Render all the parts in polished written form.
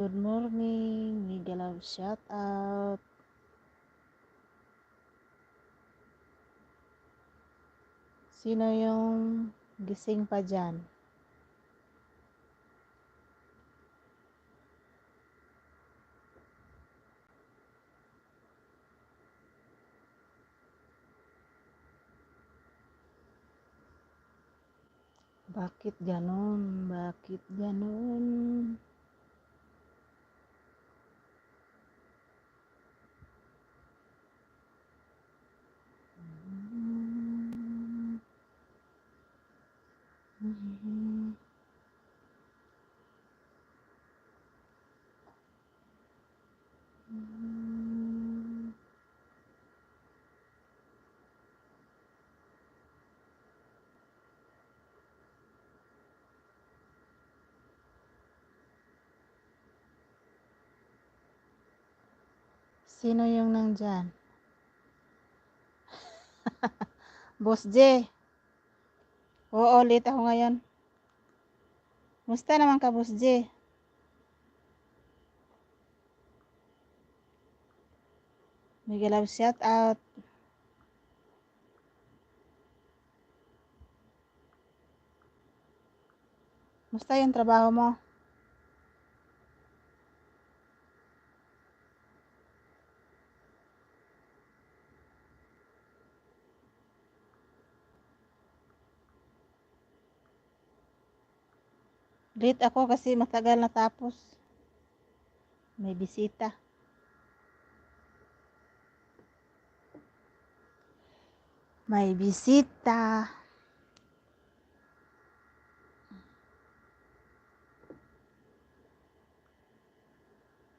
Good morning, mega love shout out. Sino yung gising pa dyan? Bakit ganon? Bakit ganon? Sino yung nandyan? Boss J. Oo, late ako ngayon. Musta naman ka, Boss J? Mega love shout out. Musta yung trabaho mo? Late ako kasi matagal natapos. May bisita. May bisita.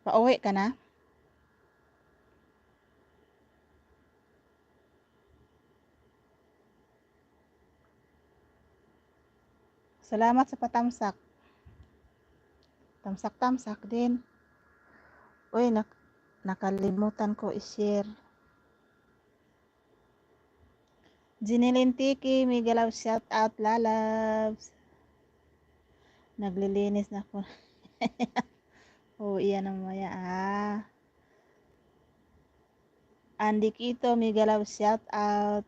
Pauwi ka na? Salamat sa patamsak. Tamsak-tamsak din. Uy, nakalimutan ko i-share. Jinilin Tiki, mega love shout out, lalabs. Naglilinis na ako. Oh, iyan ang maya. Ah. Andy Quito, mega love shout out.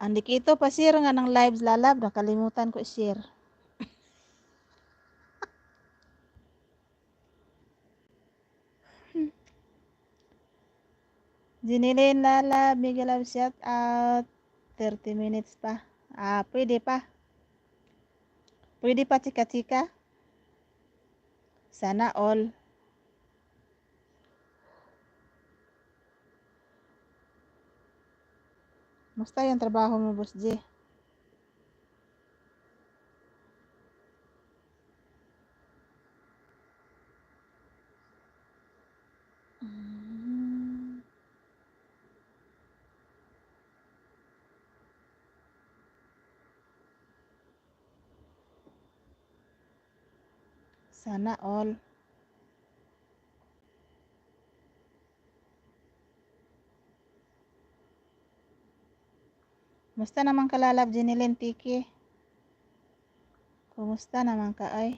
Andy Quito, pa-share nga ng lives, lalab. Nakalimutan ko i-share. Jinilin, lalab, mega love shout out. 30 minutes pa. Ah, pwede pa. Pwede pa chika-chika. Sana all. Musta yung trabaho mo, Boss J? Sana all. Musta naman kalalab, Jinilin Tiki? Kumusta naman ka ay?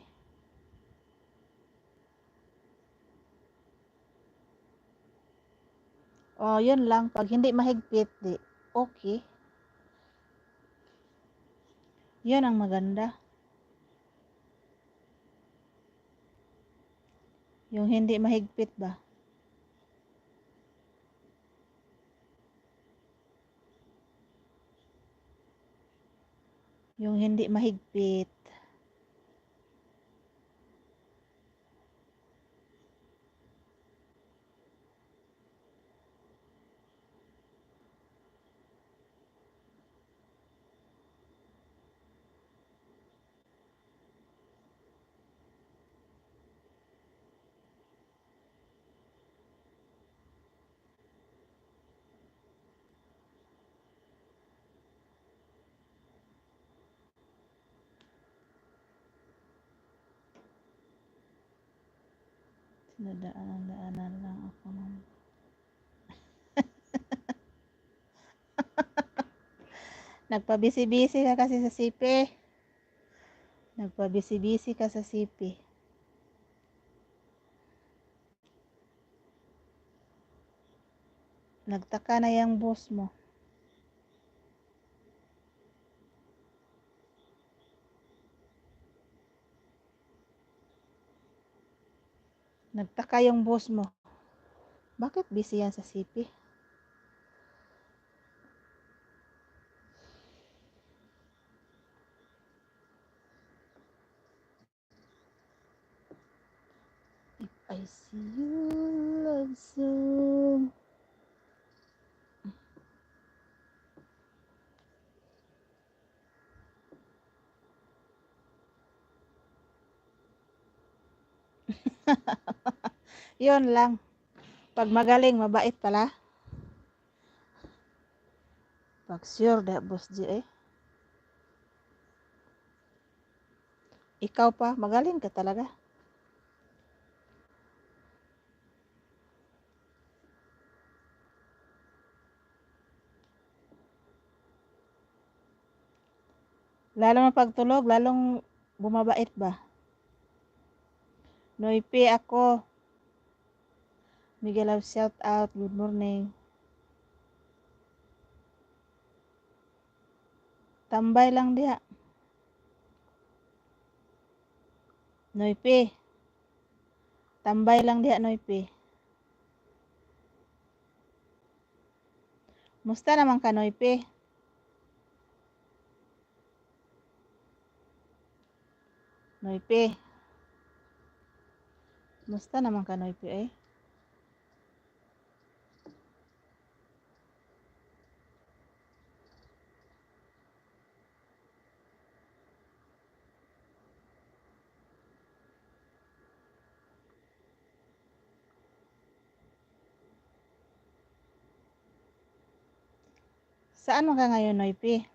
Oh, yun lang. Pag hindi mahigpit, di okay. Yun ang maganda. Yung hindi mahigpit ba? Yung hindi mahigpit. Nadaanan-daanan lang ako ng nagpabisi-bisi ka kasi sa CP. Nagpa-busy-busy ka sa CP. Nagtaka na yung boss mo. Nagtaka yung boss mo. Bakit busy yan sa CP? If I see you love song. Yun lang. Pag magaling, mabait pala. Pag sure da, Boss G eh. Ikaw pa, magaling ka talaga. Lalo na pagtulog, lalong bumabait ba? Noipi ako. Miguel love shout out. Good morning. Tambay lang diha. Noipi. Tambay lang diha, Noipi. Musta naman ka, Noipi? Noipi. Musta naman ka, Noipi eh? Saan mo ka ngayon, Noipi?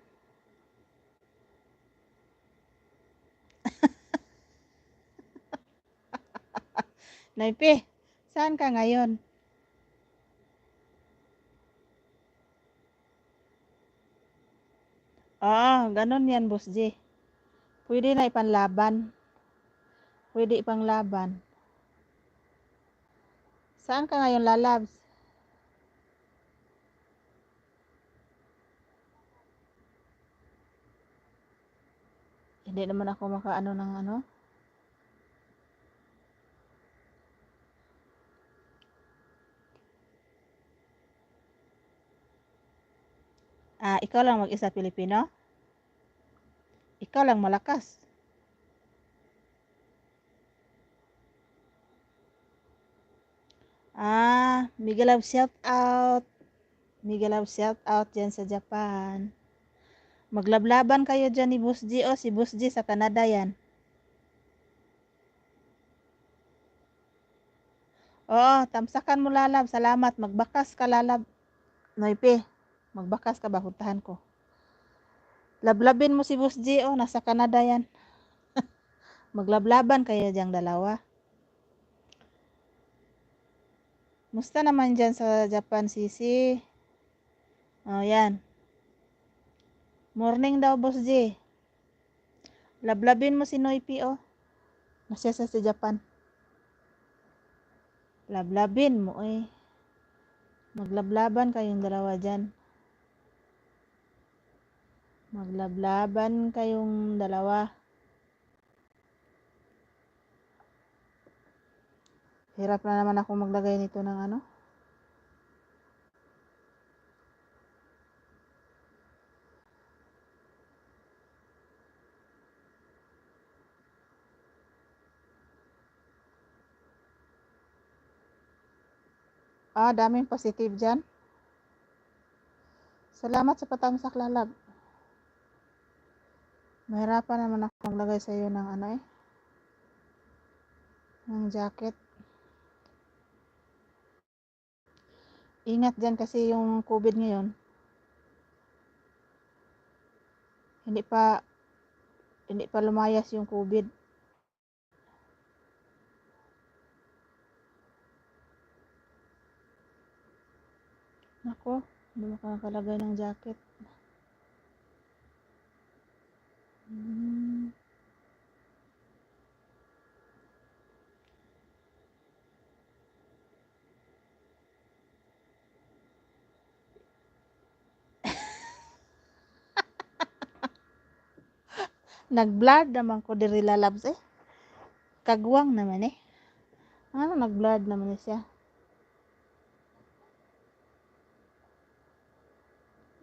Noipi, saan ka ngayon? Oo, ganun yan, Boss G. Pwede na ipanlaban. Pwede ipanglaban. Saan ka ngayon, lalabs? Hindi naman ako makaano ng ano. Ah, ikaw lang mag-isa Pilipino? Ikaw lang malakas. Ah, Miguel love shout out. Miguel love shout out dyan sa Japan. Maglablaban kayo dyan ni Boss G. O, si Boss G sa Canada yan. Oo, tamsakan mo, lalab. Salamat. Magbakas ka, lalab. Noipe, magbakas ka ba? Puntahan ko. Lablabin mo si Boss G. O, nasa Canada yan. Maglablaban kayo dyang dalawa. Musta naman dyan sa Japan, Sisi? O, yan. Morning daw, Boss G. Lablabin mo si Noipi, oh. Nasa sa Japan. Lablabin mo, eh. Maglablaban kayong dalawa dyan. Maglablaban kayong dalawa. Hirap na naman ako maglagay nito ng ano. Ah, daming positive dyan. Salamat sa patamsak, lalab. Mahirapan naman ako maglagay sa iyo ng ano eh. Ng jacket. Ingat dyan kasi yung COVID ngayon. Hindi pa lumayas yung COVID. Nako, hindi makakalagay ng jacket. Nag-blurred naman ko diri, lalabs eh. Kagwang naman eh. Ano, nag-blurred naman eh siya?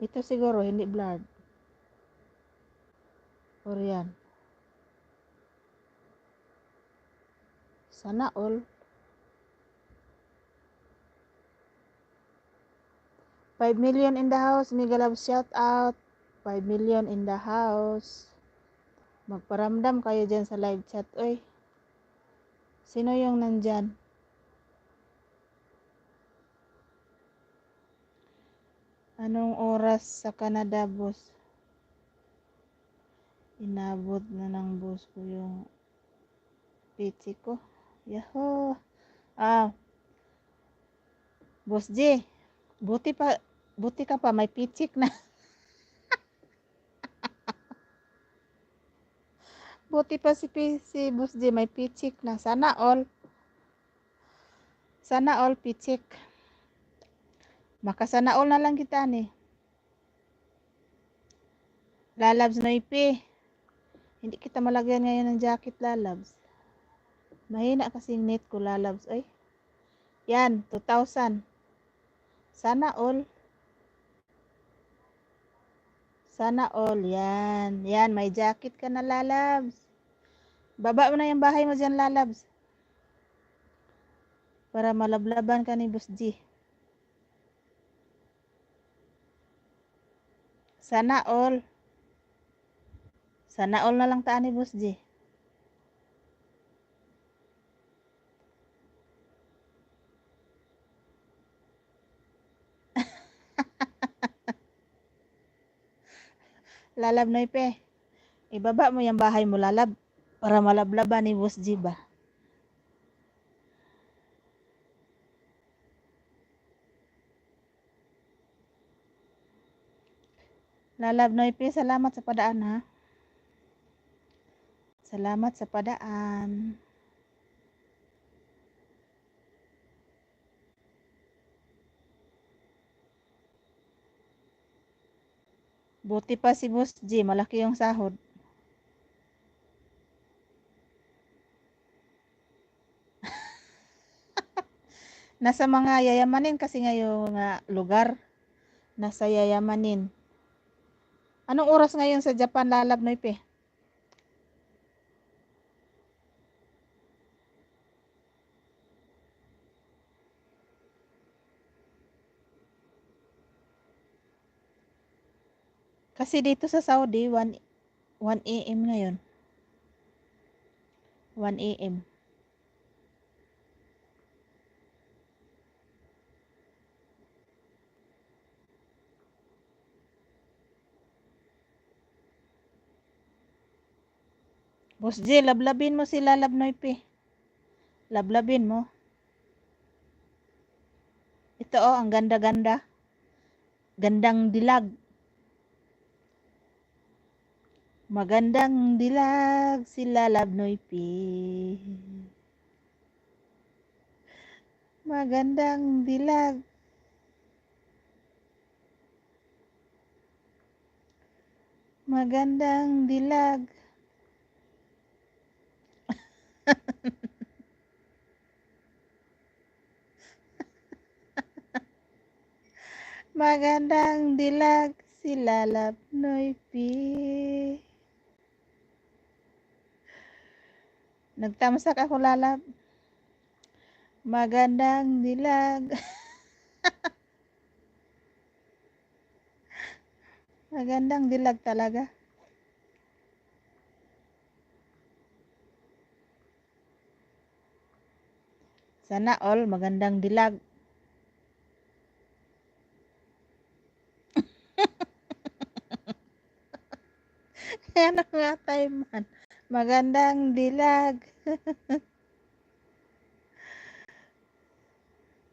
Ito siguro, hindi blurred. Or yan. Sana all. 5 million in the house. Mega love shout out. 5 million in the house. Magparamdam kayo dyan sa live chat. Oy. Sino yung nandyan? Anong oras sa Canada, boss? Inabot na ng boss ko yung pizza ko. Yahoo! Ah, Boss J, buti pa, buti ka pa, may pitsik na. Buti pa si Boss J, may pitsik na. Sana all. Sana all pitsik. Makasana all na lang kita ni. Lalabs na ipi. Hindi kita malagyan ngayon ng jacket, lalabs. Mahina kasi yung net ko, lalabs. Ay. Yan, 2,000. Sana all. Sana all. Yan. Yan, may jacket ka na, lalabs. Baba mo na yung bahay mo dyan, lalabs. Para malablaban ka ni Boss G. Sana all. Sana all na lang taan ni Boss G. Lalab na ipe. Ibaba mo yung bahay mo, lalab. Para malablaban ni Boss G ba? Lalab Noipe, salamat sa padaan ha. Salamat sa padaan. Buti pa si Boss G, malaki yung sahod. Nasa mga yayamanin kasi ngayong lugar. Nasa yayamanin. Anong oras ngayon sa Japan, Lalab Noipe? Kasi dito sa Saudi, 1 a.m. ngayon. 1 a.m. Boss J, lablabin mo si Lalab Noipe. Lablabin mo. Ito oh, ang ganda-ganda. Gandang dilag. Magandang dilag si Lalab Noipe. Magandang dilag. Magandang dilag. Magandang dilag si Lalab Noipe. Nagtamsak ako, Lalab. Magandang dilag. Magandang dilag talaga. Sana all magandang dilag. Ano nga tayo man? Magandang dilag.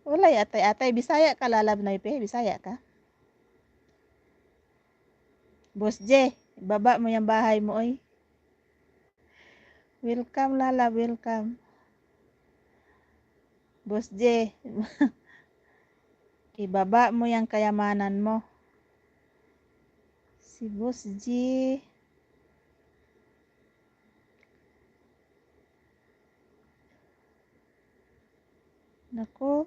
Walay atay-atay. Bisaya ka, Lalab Noipe? Bisaya ka? Boss J, baba mo yung bahay mo, oy. Welcome, Lalab. Welcome. Boss J, ibaba mo yung kayamanan mo. Si Boss G. Nako.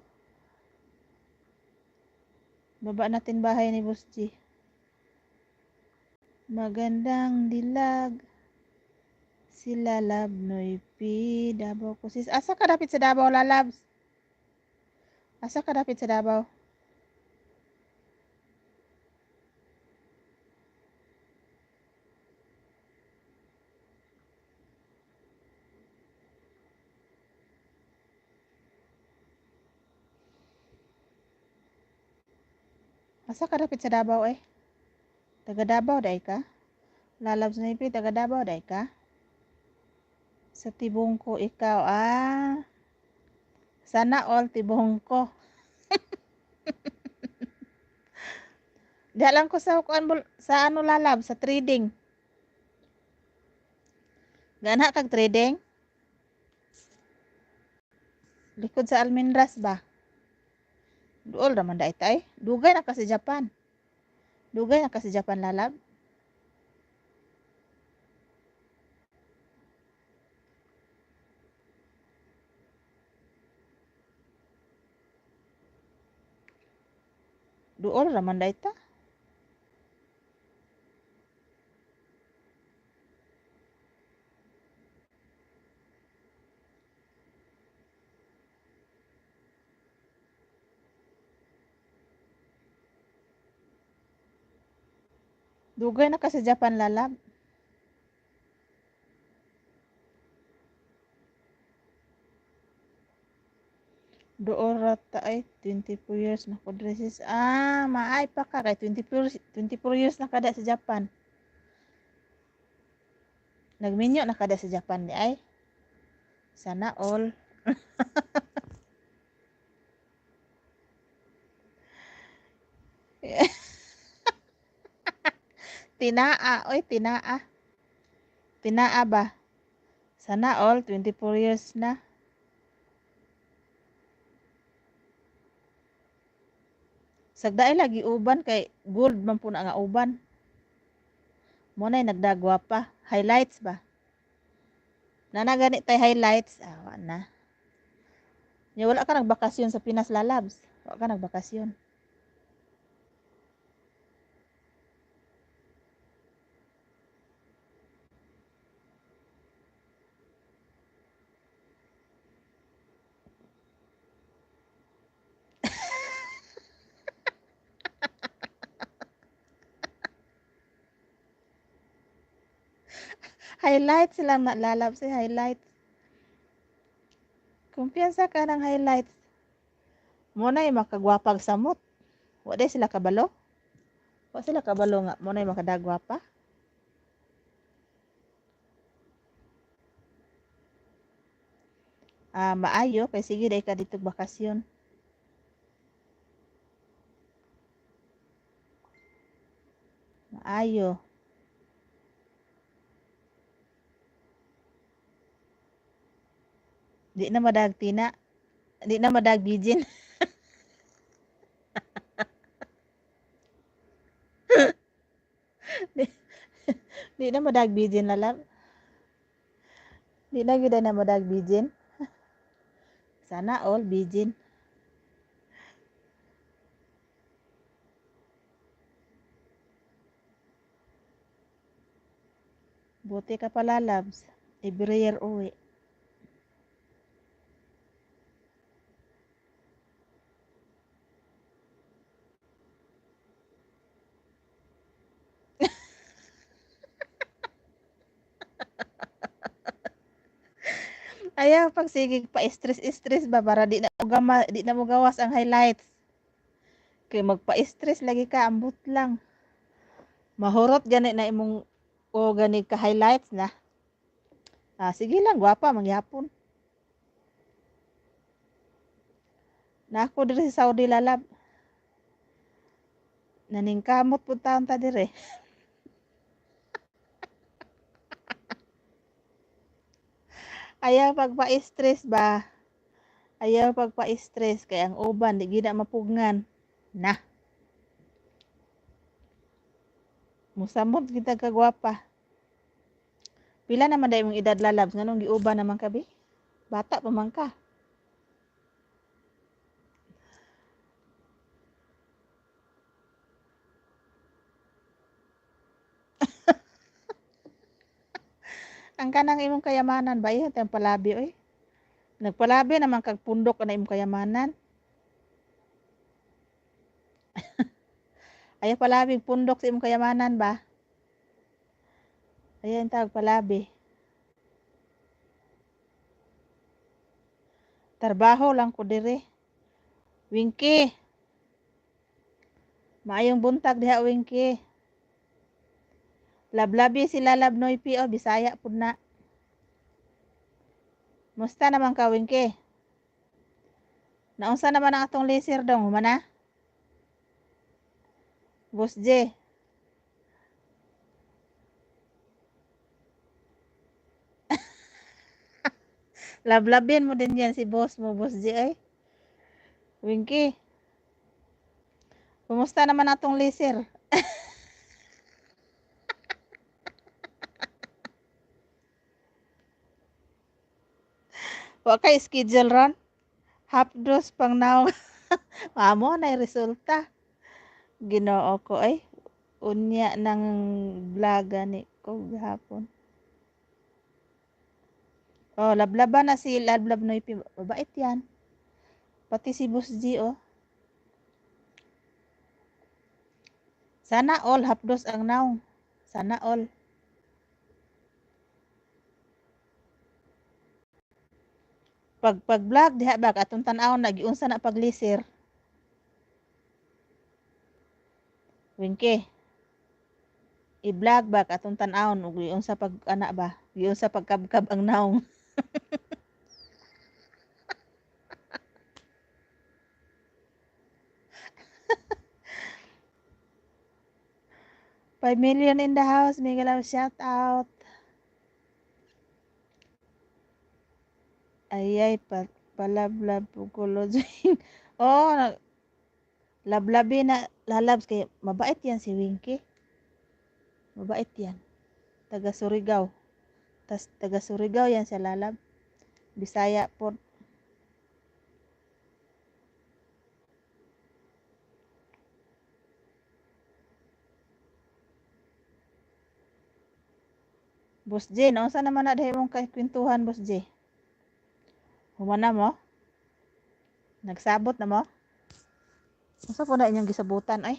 Baba natin bahay ni Boss G. Magandang dilag. Sila Love Noypi. Davao ko sis. Asa ka dapit sa Davao, lalabs? Asa ka dapit sa Davao? Asa ka dapit sa Davao eh? Taga Davao dai ka? Lalabs Noypi, taga Davao dai ka? Sa Tibungko ikaw. Ah. Sana all Tibungko. Diha lang ko sa kuan sa ano lalab sa trading. Gana kag trading? Likod sa Almendras ba? Duol raman dai tay. Dugay na ka sa Japan. Dugay na ka sa Japan lalab. Duol raman dai ta. Dugay na ka sa Japan lalab. Dool ra ta ay 24 years na ko diri sis. Ah, maay pa ka kay 24 years na kada sa Japan. Nagminyo na kada sa Japan di ay. Sana all. Tinaa, oy tinaa. Tinaa ba? Sana all 24 years na. Sagdaay lagi uban kay gold man po na nga uban. Mo nay nagdagwa pa. Highlights ba? Nana gani tay highlights. Ah, wa na. Nya wala ka nagbakasyon sa Pinas lalabs. Wa ka nagbakasyon. Highlights lang na lalabs eh, highlights. Kumpiyansa ka ng highlights. Mo nay makagwapag samot. Wa day sila kabalo. Wa sila kabalo nga mo nay makadagwapa. Ah, maayo kay sige day ka dito bakasyon. Maayo. Di na madag tina. Di na madag bijin. Di na madag bijin lalab. Di na gyud na madag bijin. Sana all bijin. Buti ka pala labs. Every year uwi. Ayaw pag sige pa stress-stress ba para di na mo di na mo gawas ang highlights. Kay magpa-stress lagi ka ambot lang. Mahurot gani na imong o gani ka highlights na. Ah, sige lang gwapa mangyapon. Na ako diri sa Saudi lalab. Naningkamot pud taon ta dire. Ayaw pagpa-stress ba? Ayaw pagpa-stress kay ang uban di gid na mapugngan. Na. Musamot kita kagwapa. Pila naman dai imong edad lalabs nganong giuban naman ka bi? Bata pa man ka. Ang kanang imong kayamanan ba iyon tayong palabi oy. Nagpalabi naman kag pundok na imong kayamanan. Ayaw palabi pundok sa imong kayamanan ba? Ayan tawag palabi. Trabaho lang ko dire. Winky. Maayong buntag diha, Winky. Lablabi sila Labnoy P, oh, Bisaya pud na. Musta naman ka, Winky? Naunsa naman ang atong laser dong, human na? Boss J. Lablabin mo din yan si boss mo, Boss J ay. Winky. Kumusta naman atong laser? Wa kay schedule ron? Half dose pang naong. Amo na resulta. Ginoo ko ay. Unya ng vlog gani ko gahapon. Oh, lablaba na si Lablab Noy. Mabait yan. Pati si Boss G, oh. Sana all hapdos ang naong. Sana all. Pag vlog diha ba atong tan-awon na giunsa na paglisir. Winky. I-vlog ba atong tan-awon ug giunsa pag ana ba? Giunsa pagkabkab ang naong. 5 million in the house. Mega love shout out. Ay ay pa palablab ko. Oh, lablabi na lalabs kay mabait yan si Winky. Mabait yan. Taga Surigao. Tas taga Surigao yan sa lalab. Bisaya po. Boss J, naunsa naman na dahil mong kwentuhan, Boss J? Human na mo? Nagsabot na mo? Unsa po na inyong gisabutan ay?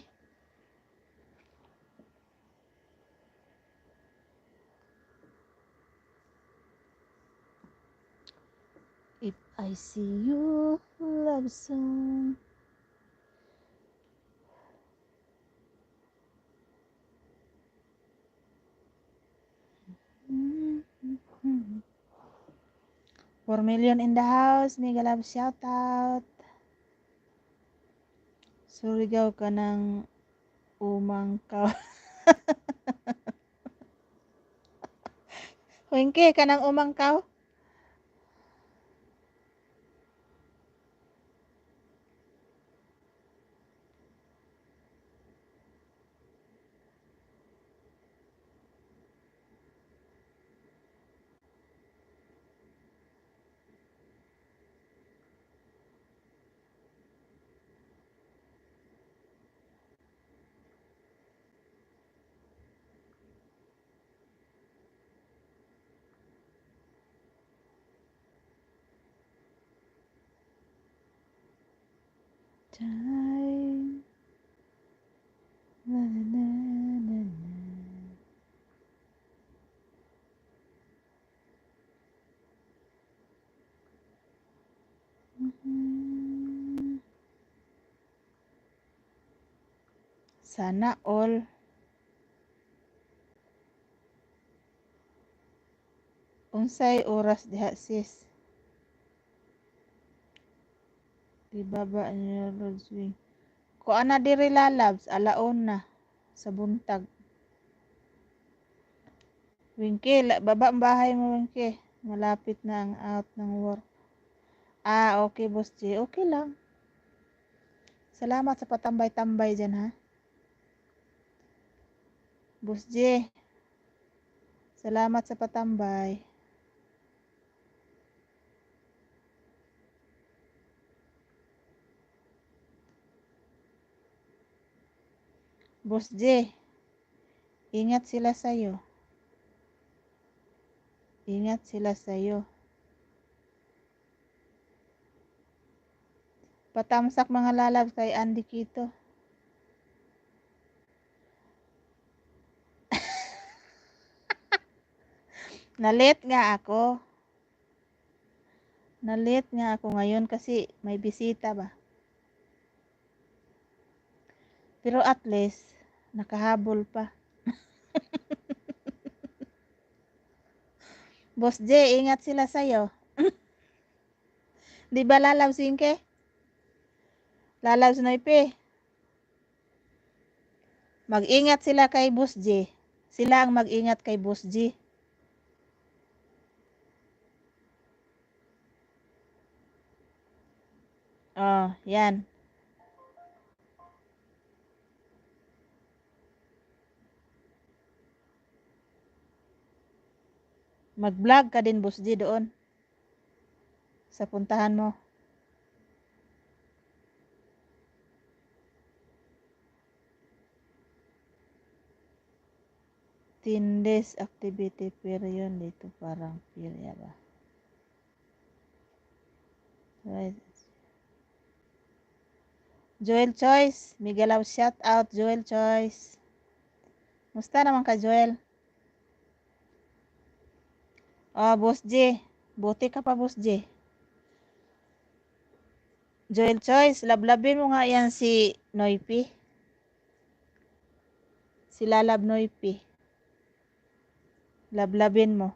If I see you, love song. 4 million in the house. Mega love shout out. Surigao ka ng umangkaw. Winky, ka ng umangkaw? Time. Na, na, na, na, na. Sana all. Unsay oras diha, sis? Ibaba niyo road swing. Ko ana diri lalabs alaon na sa buntag. Winky, baba ang bahay mo, Winky. Malapit na ang out ng work. Ah, okay, Boss J. Okay lang. Salamat sa patambay-tambay dyan, ha? Boss J. Salamat sa patambay. Boss J. Ingat sila sa'yo. Ingat sila sa'yo. Patamsak, mga lalabs, kay Andy Quito. Na-late nga ako. Na-late nga ako ngayon kasi may bisita ba. Pero at least, nakahabol pa. Boss J, ingat sila sa'yo. Di ba, lalabs Inke? Lalabs Noipe? Mag-ingat sila kay Boss J. Sila ang mag-ingat kay Boss G. Oh, yan. Mag-vlog ka din, Boss G, doon. Sa puntahan mo. 10 days activity period dito, parang perya ba? Right. Joel Choice, mega love shout out, Joel Choice. Musta naman ka, Joel? Oh, Boss J. Buti ka pa, Boss J. Joel Choice, lablabin mo nga yan si Noipi. Si Lalab Noipi. Lablabin mo.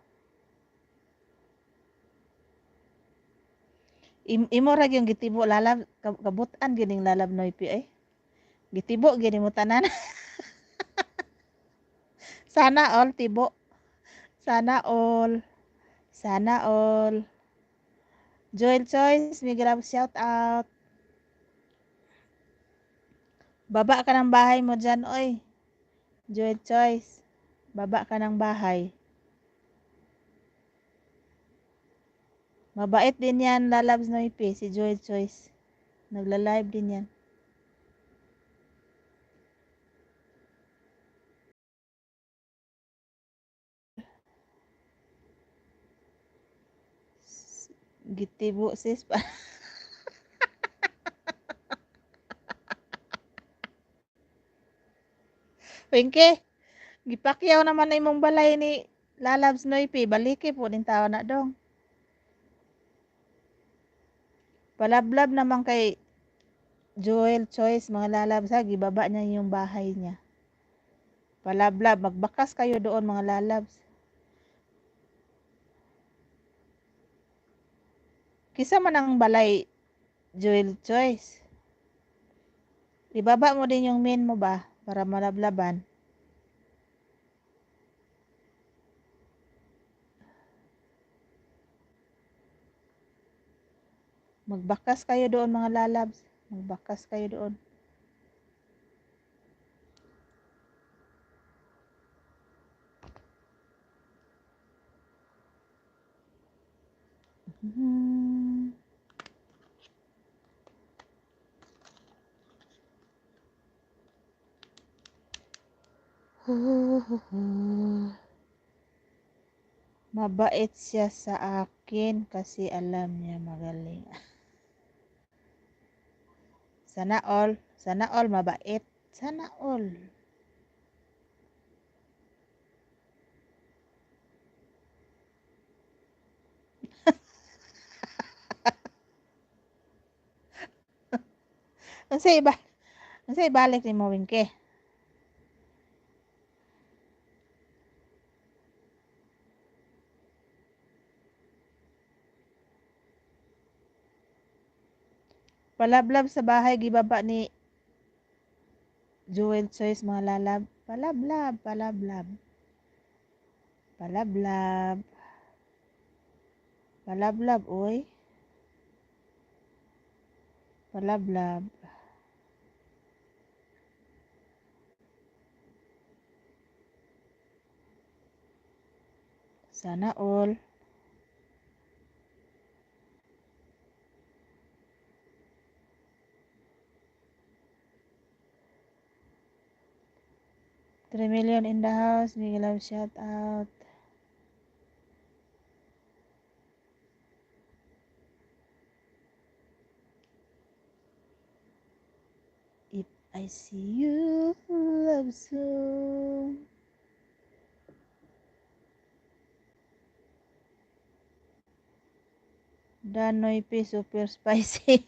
Imo ra yung gitibo, lalab, kabutan gining Lalab Noipi eh. Gitibo gini mo tanan. Sana all tibo. Sana all. Sana all. Joel Choice, mega love shout out. Baba ka ng bahay mo dyan, oy. Joel Choice. Baba ka ng bahay. Mabait din yan, Lalabs Noipi, si Joel Choice. Nagla-live din yan. Gitibo sis pa. Wingke, gipakyaw naman na imong balay ni Lalabs Noipi. Baliki po din tao na dong. Palablab naman kay Joel Choice, mga lalabs, ha, gibaba niya yung bahay niya. Palablab, magbakas kayo doon, mga lalabs. Kisa man ang balay, Joel Choice. Ibaba mo din yung main mo ba para malablaban. Magbakas kayo doon, mga lalabs. Magbakas kayo doon. Mabait siya sa akin kasi alam niya magaling. Sana all. Sana all mabait. Sana all. Unsa iba? Unsa ibalik ni mo, Wingke? Palablab sa bahay gibaba ni Jewel Choice, mga lalab. Palablab, palablab. Palablab. Palablab, oy. Palablab. Sana all. 3 million in the house. Mega love shout out. I see you love song. Danoy P super spicy.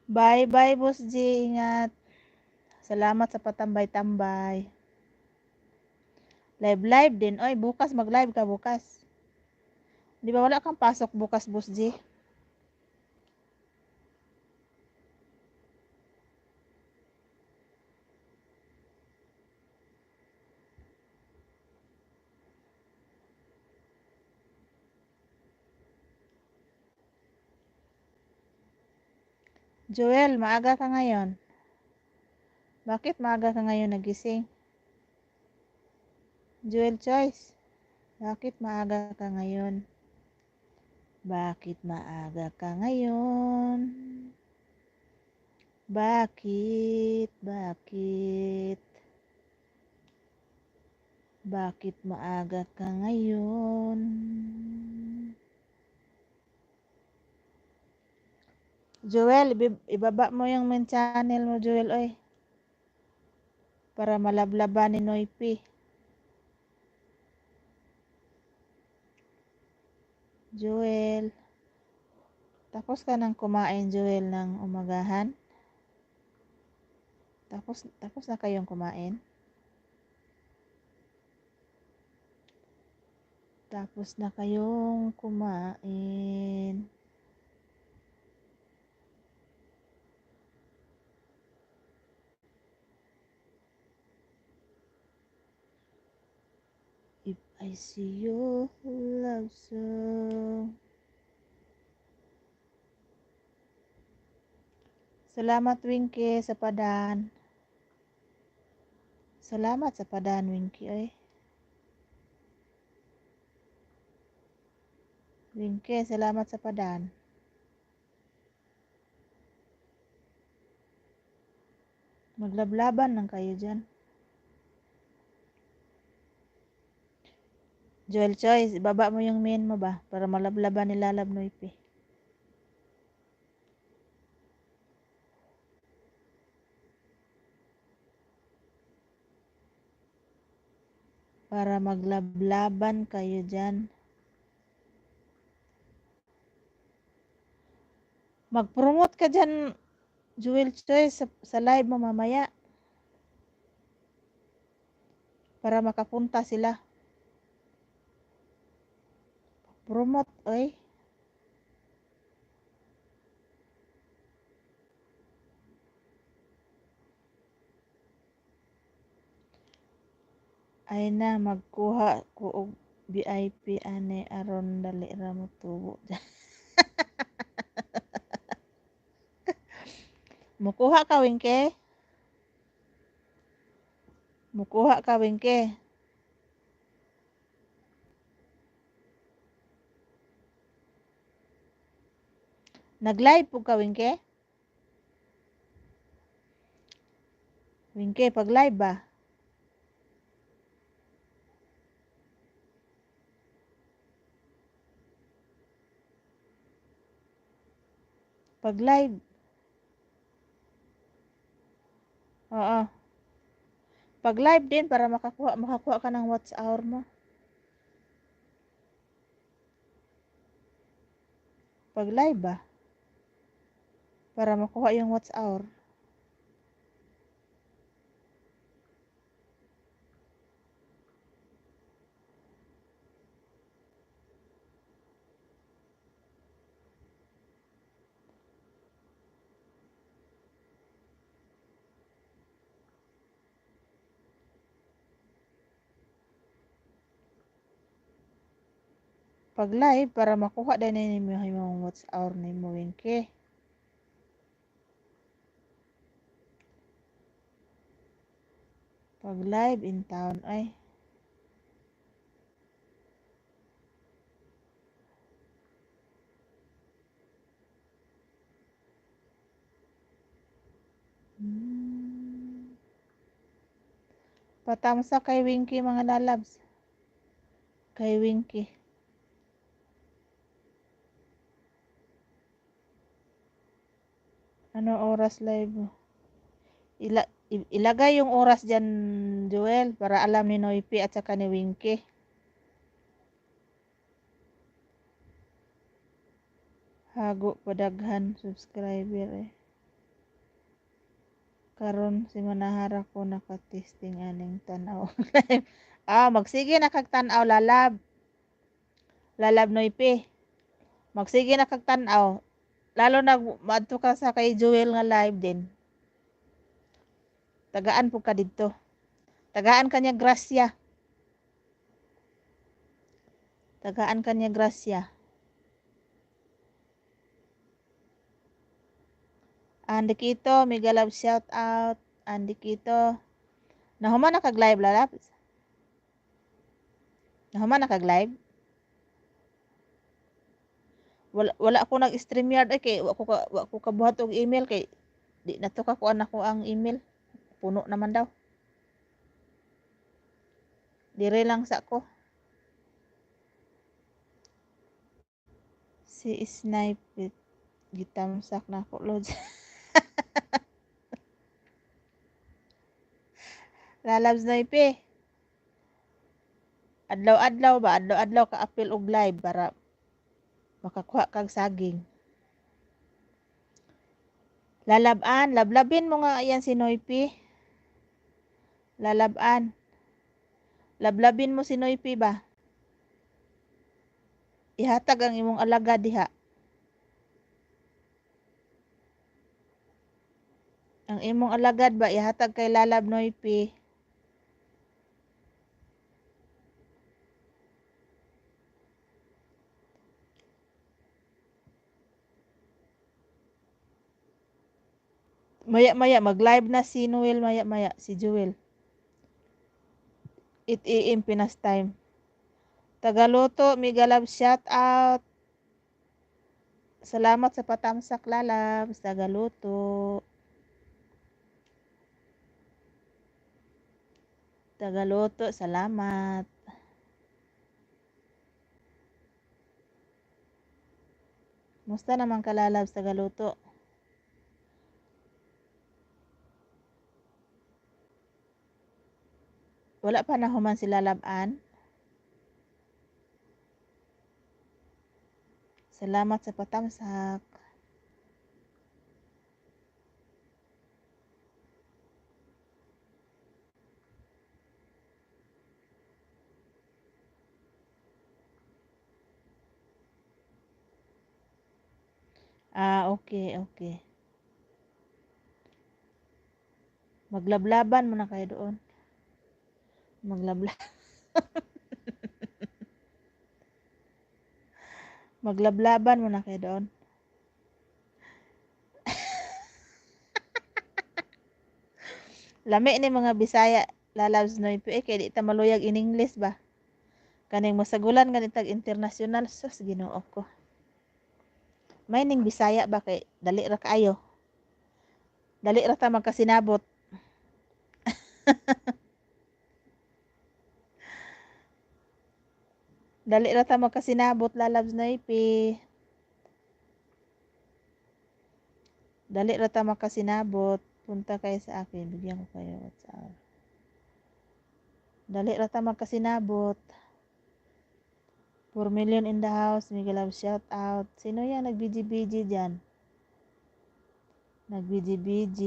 Bye bye, Boss G. Ingat. Salamat sa patambay-tambay. Live live din. Oy, bukas mag-live ka bukas. Di ba wala kang pasok bukas, Boss G? Joel, maaga ka ngayon. Bakit maaga ka ngayon nagising? Joel Choice, bakit maaga ka ngayon? Bakit maaga ka ngayon? Bakit? Bakit? Bakit maaga ka ngayon? Joel, ibaba mo yung main channel mo, Joel, oy. Para malablaban ni Noypi. Joel. Tapos ka nang kumain, Joel, ng umagahan? Tapos na kayong kumain? Tapos na kayong kumain. If I see your love song. Salamat, Winky, sa padan. Salamat sa padan, Winky. Ay. Winky, salamat sa padan. Maglablaban lang kayo dyan. Joel Choice, ibaba mo yung main mo ba? Para malablaban ni Lalab Noypi. Para maglablaban kayo dyan. Mag-promote ka dyan, Joel Choice, sa live mo mamaya. Para makapunta sila. Promote, oy. Ay na, magkuha ko og VIP ane aron dali ra mo tubo. Mukuha ka, Winke? Mukuha ka, Winke? Nag-live po ka, Winke? Winke, pag-live ba? Pag-live. Oo. Pag-live din para makakuha ka ng watch hour mo. Pag-live ba? Para makuha yung watch hour. Pag live para makuha din ninyo yung watch hour nimo, Winky. Pag live in town ay. Patamsa kay Winky mga lalabs. Kay Winky. Ano oras live mo? Ilagay yung oras dyan, Joel, para alam ni Noypi at saka ni Winky. Hago padaghan subscriber eh. Karon si Manahara ko naka-testing aning tanaw live. Ah, magsige na kag tan-aw, lalab. Lalab Noypi. Magsige na kag tan-aw. Lalo na maadto ka sa kay Joel nga live din. Tagaan po ka didto. Tagaan ka niya grasya. Tagaan ka niya grasya. Andy Kito, mega love shout out. Andy Kito. Nahuman na kag live, lalab? Nahuman na kag live? Wala wala ako nag StreamYard ay kay wa ko kabuhat og email kay di na to ka kuan ako ang email. Puno naman daw. Dire lang sa ko. Si Snipe gitamsak na ko lods. Lalab Snipe. Adlaw-adlaw ba? Adlaw-adlaw ka apil og live para makakuha kag saging. Lalaban, lablabin mo nga yan si Noypi. Lalaban. Lablabin mo si Noypi ba? Ihatag ang imong alagad diha. Ang imong alagad ba ihatag kay Lalab Noypi? Maya-maya mag-live na si Noel maya-maya, si Jewel. 8 AM Pinas time. Tagaluto, mega love shout out. Salamat sa patamsak, lalabs. Tagaluto. Tagaluto, salamat. Musta naman ka, lalabs, tagaluto? Wala pa na human si Lalaban. Salamat sa patamsak. Ah, okay. Maglablaban muna kayo doon. Maglabla. Maglablaban muna kayo doon. Lami ni mga Bisaya, lalabs Noy eh, kay di ta maluyag in English ba? Kaning masagulan ganitag international, sus, Ginoo ko. May ning Bisaya ba kay dali ra kaayo. Dali ra ta magkasinabot. Dali ra ta magkasinabot, lalabs Noypi. Dali ra ta makasinabot. Punta kayo sa akin, bigyan ko kayo WhatsApp. Dali ra ta magkasinabot. 4 million in the house. Mega love shout out. Sino yan nag-BG-BG dyan? Nag-BG-BG.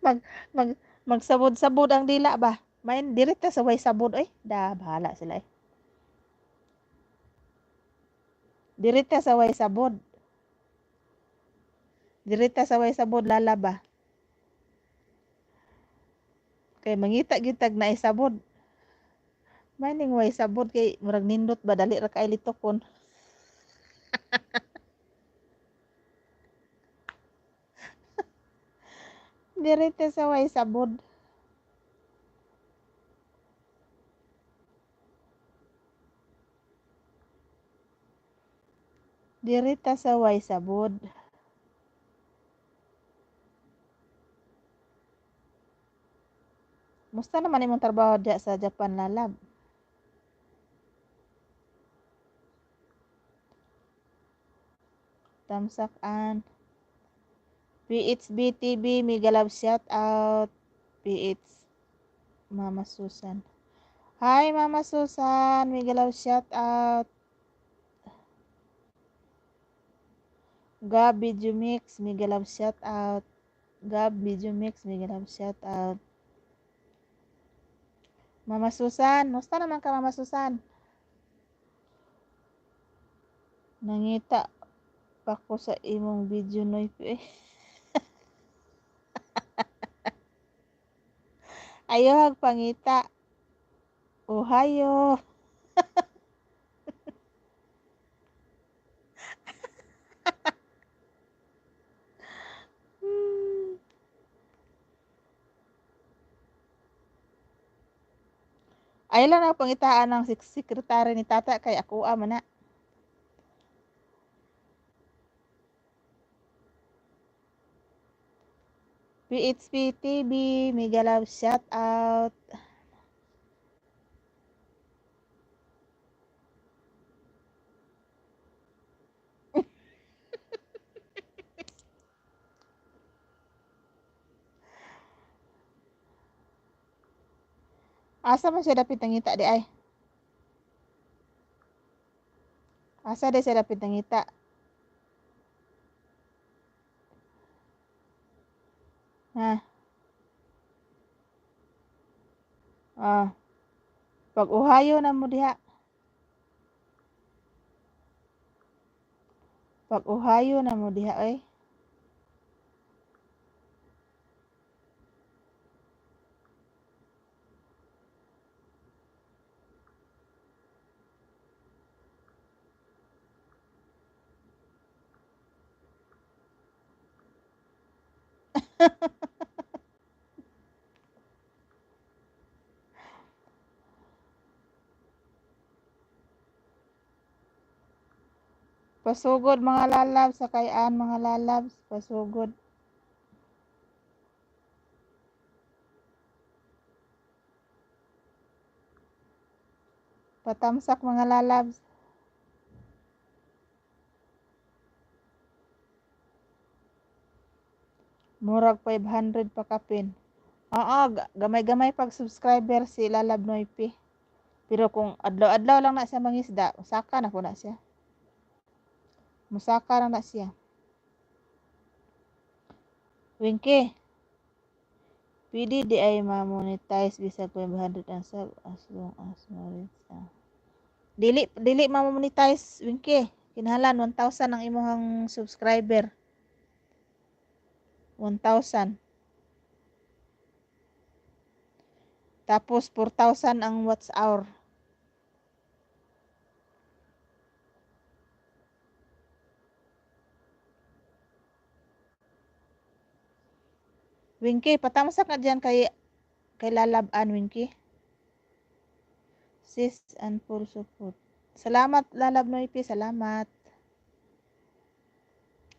Mag, mag, magsabod-sabod ang dila ba? Main direta sa way sabod oy. Da bahala sila eh. Direta sa way sabod. Direta sa way sabod lala ba? Kay mangita gyud tag naay sabod. May ning way sabod kay murag nindot ba, dali ra kay litokon. Direta sa way sabod. Direta sa way sabod. Musta naman imong trabaho diya sa Japan, lalab? Tamsak an. PHB TV, mega love shout out. PH Mama Susan. Hi, Mama Susan, mega love shout out. Gab Video Mix, mega love shout out. Gab Video Mix, mega love shout out. Mama Susan, musta naman ka, Mama Susan? Nangita pa ko sa imong video, Noy. Eh. Ayaw pangita. Ohayo. Ayaw lang na pangitaan ng sekretary ni tata kay ako man na. PHP TV, mega love shout out. Asa man siya dapit nangita di ay? Asa di siya dapit nangita? Ha? Ah. Pag Ohio na mo diha. Pag Ohio na mo diha ay. Pasugod mga lalabs, sakayan mga lalabs, pasugod. Patamsak mga lalabs. Murag 500 pa kapin. Oo, gamay-gamay pag subscriber si Lalab Noypi. Pero kung adlaw-adlaw lang na siya mangisda, musaka na po na siya. Musaka na na siya. Winky. Pwede di ay ma-monetize bisag 500 ang sub as long as ma-reach ang. Dili dili ma-monetize, Winky. Kinahanglan 1,000 ang imong subscriber. 1,000. Tapos 4,000 ang watch hour. Winky, patamsak ka dyan kay Lalaban, Winky. Sis and full support. Salamat, Lalab Noypi. Salamat.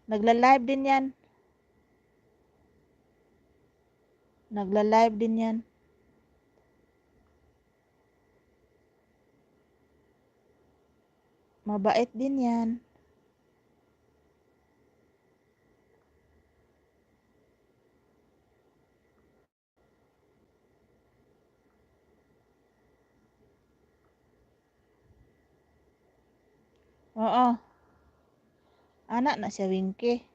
Nagla-live din yan. Nagla-live din yan. Mabait din yan. Oo. Anak na siya, Winky.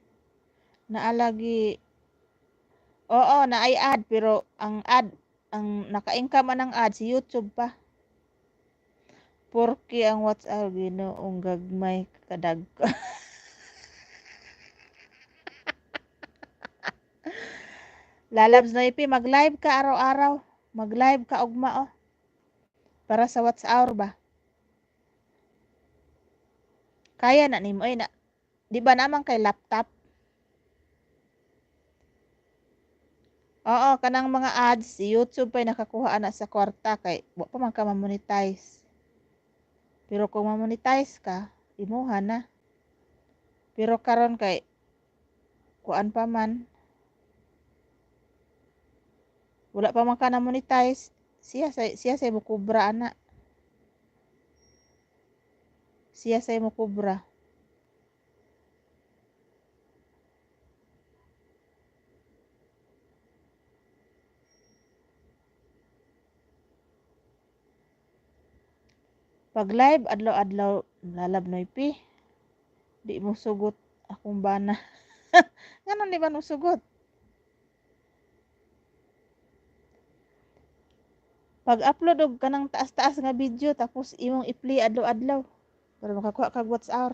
Naalagi. Oo, naay ad pero ang ad ang naka-income man ang ad si YouTube pa. Porky ang WhatsApp, Ginoong gagmay kadag. Lalabs na ipi, mag-live ka araw-araw. Mag-live ka ugma oh. Para sa WhatsApp ba? Kaya na nimo ay na. Di ba naman kay laptop? Oo, kanang mga ads, si YouTube pa'y nakakuha na sa kwarta kay wa pa man ka ma-monetize. Pero kung ma-monetize ka, imuha na. Pero karon kay kuan pa man. Wala pa man ka na monetize, siya say mokubra ana. Siya say mokubra. Pag live adlaw-adlaw lalab Noypi. Di mo sugot akong bana. Ngano di ba mo sugot? Pag-upload og kanang taas-taas nga video tapos imong i-play adlaw-adlaw para makakuha kag watch hour.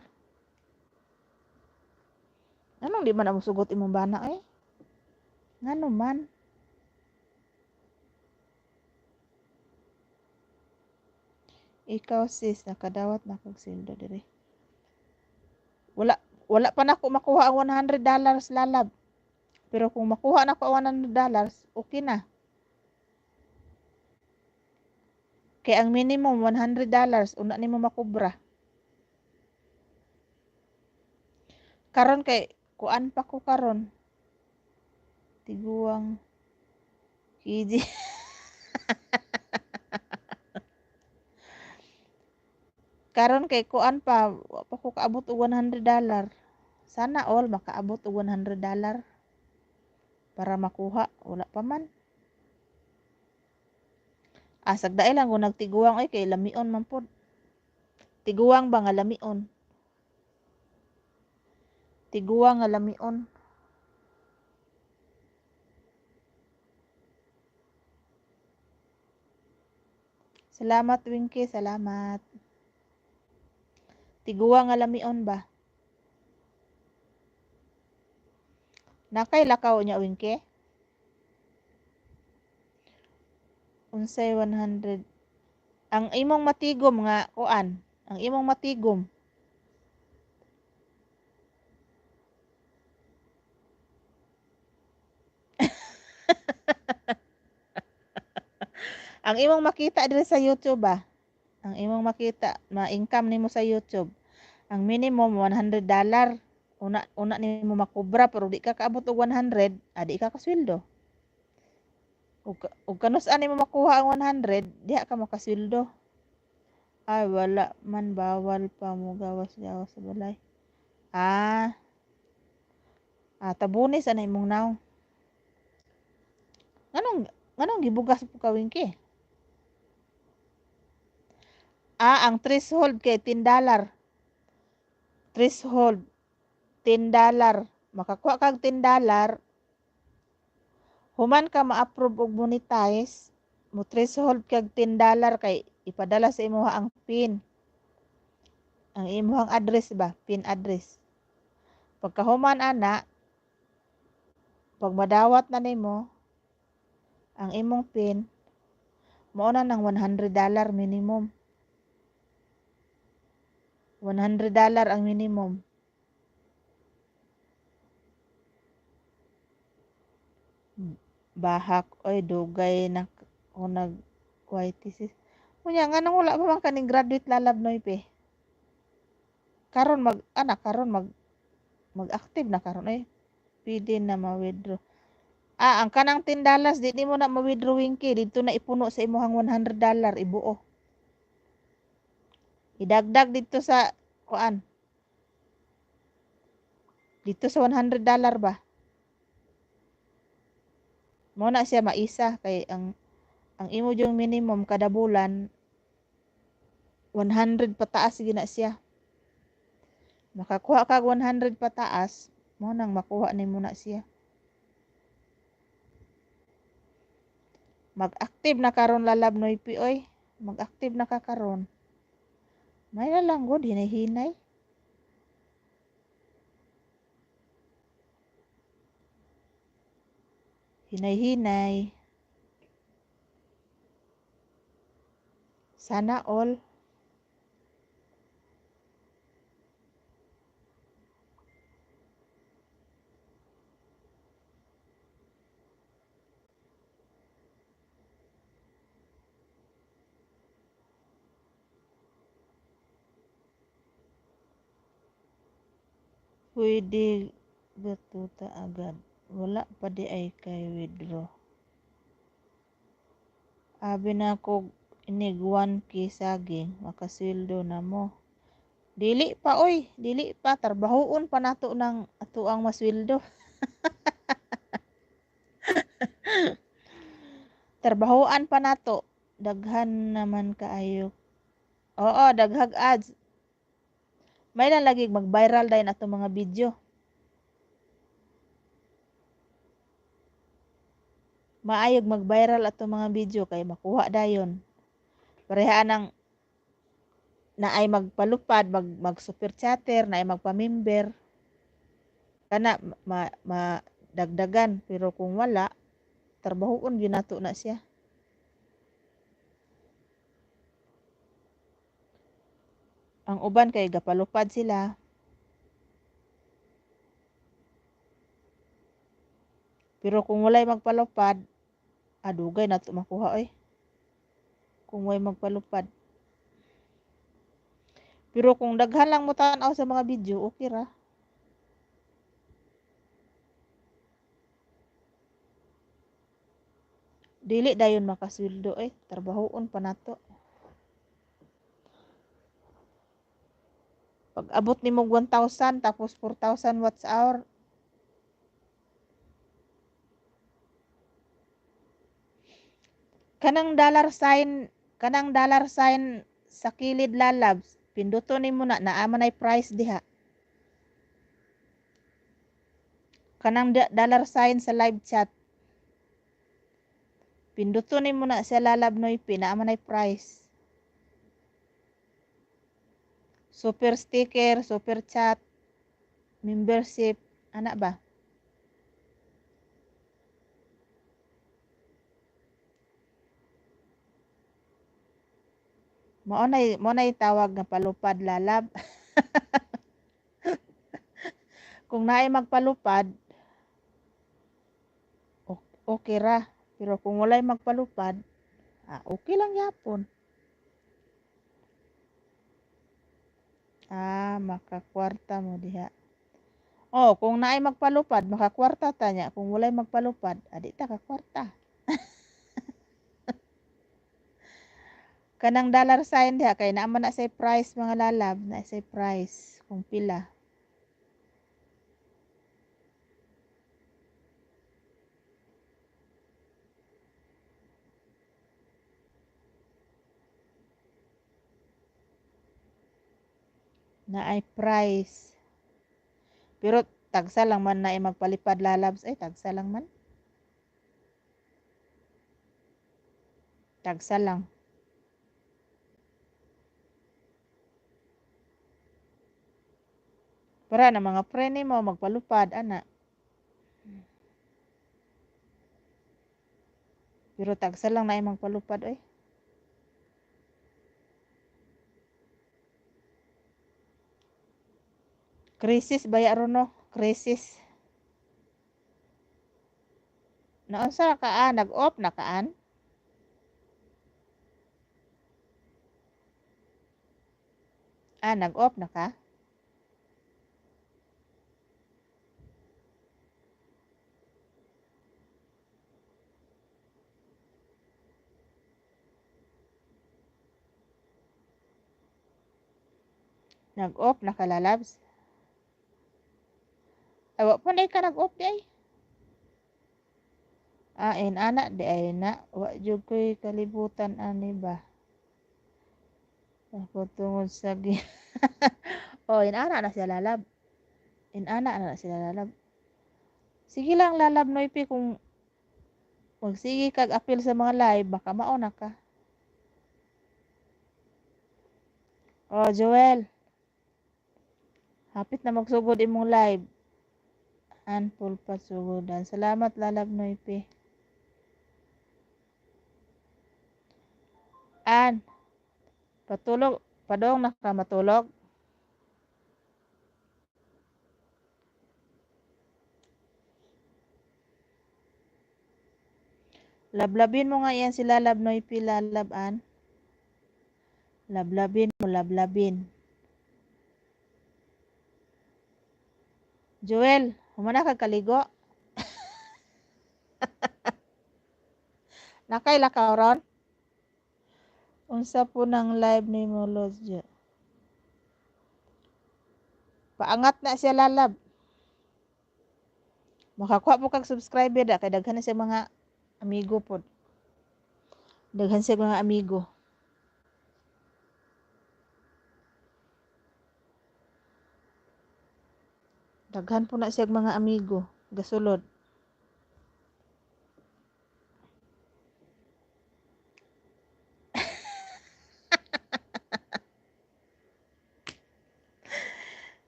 Anong di man na mosugot imong bana eh? Ngano man? Ikaw sis, nakadawat na kog sweldo diri. Wala pa nako makuha ang $100, lalab. Pero kung makuha nako ang $100, okay na. Kay ang minimum $100 una nimo makubra. Karon kay kuan pa ko karon. Tiguang KG. Karon kay kuan pa, wa pa ko kaabot og $100. Sana all makaabot og $100 para makuha, wala pa man. Sagdae lang kung nagtiguang oy kay lamion man pod. Tiguang ba nga lamion? Tiguang nga lamion. Salamat Winky, salamat. Tiguang nga lamion ba? Nakay lakaw niya Winky? Unsay 100? Ang imong matigom nga kuan, ang imong matigom. Ang imong makita diri sa YouTube ba? Ang imong makita, ma-income nimo sa YouTube. Ang minimum $100. Una nimo makubra pero di ka kaabot og 100, di ka kasweldo. Ug kanus-an nimo makuha ang 100, diha ka makasweldo. Ay wala man, bawal pa mo gawas-gawas sa balay. Tabuni sa na imong naong. Nganong gibugas po ka Winky? Ang threshold kay $10. Threshold $10. Makakuha kag $10. Human ka ma-approve og monetize, mo threshold kag $10 kay ipadala sa imuha ang PIN. Ang imuhang address ba, PIN address. Pagkahuman ana, pag madawat na nimo ang imong PIN, mao na nang $100 minimum. $100 ang minimum. Bahak oy, dugay na ko nag YTC. Unya nganong wala pa man kaning graduate lalab Noype? Karon mag ana karon mag mag-active na karon oy. Pwede na ma-withdraw. Ang kanang $10 di nimo na ma-withdraw Winky, didto na ipuno sa imong $100 ibuo. Idagdag didto sa kuan. Didto sa $100 ba? Mao na siya maisa kay ang imo jung minimum kada bulan 100 pataas gina siya. Makakuha kag 100 pataas, mao nang makuha nimo na siya. Mag-active na karon lalab Noypi oy. Mag-active na ka karon. May na lang gud hinay-hinay. Hinay-hinay. Sana all. Pwede gatuta agad. Wala pa di ay kay withdraw. Abi na kog inig 1K saging, makasweldo na mo. Dili pa oy, dili pa, trabahoon pa nato ng atoang masweldo. Trabahoan pa nato. Daghan naman kaayo. Oo, daghag ads. May lang lagi mag-viral dayon atong mga video. Maayog mag-viral atong mga video kay makuha dayon. Pareha nang naay magpalupad, mag super chatter, naay magpa-member. Kana ma, ma dagdagan, pero kung wala, trabahoon gyud nato na siya. Ang uban kay gapalupad sila. Pero kung walay magpalupad, adugay nato makuha oy. Kung way magpalupad. Pero kung daghan lang mo tan-aw sa mga video, okay ra. Dili dayon makasweldo eh, trabahoon pa nato. Pag abot nimo og 1,000 tapos 4,000 watts hour, kanang dollar sign sa kilid, lalabs, pinduto nimo na, naa man ay price diha. Kanang dollar sign sa live chat. Pinduto nimo na sa lalab Noypi, naa man ay price. Super sticker, super chat, membership, ana ba? Mao nay tawag nga palupad, lalab. Kung naay magpalupad, okay ra. Pero kung walay magpalupad, okay lang yapon. Ah, makakwarta mo diha. Oh, kung naay magpalupad, makakwarta ta nya. Kung walay magpalupad, adi ta kakwarta. Kanang dollar sign diha kay naa man na say price, mga lalab, na say price kung pila. Naay price. Pero tagsa lang man na magpalipad, lalabs, ay tagsa lang man. Tagsa lang. Para na mga friend mo magpalupad ana. Pero tagsa lang na magpalupad oy. Crisis baya ron, no? Crisis. Naunsa ka ah, nag-off na kaan? Ah, nag-off na ka? Nag-off na ka, lalabs? Ay, wa pa na ka nag-off di ay. Ah, in-ana di ay na. Wa jud ko'y kalibutan ani ba. Ako tungod sa Oh, in-ana na siya, lalab. In-ana na sila, lalab. Sige lang, lalab Noypi, kung magsige kag apil sa mga live, baka mauna ka. Oh, Joel. Hapit na magsugod imong live. Anpul pasugodan. Salamat, lalab Noypi. An, patulog, padong na ka matulog. Lablabin mo nga yan si Lalab Noypi, lalab an. Lablabin mo, lablabin. Joel, humana ka kaligo. Nakay lakaw ron? Unsa po nang live nimo, Lods? Paangat na siya, lalab. Makakuha po kag subscriber da kay daghan na siya mga amigo pod. Daghan siya mga amigo. Daghan po na siya mga amigo. Gasulod.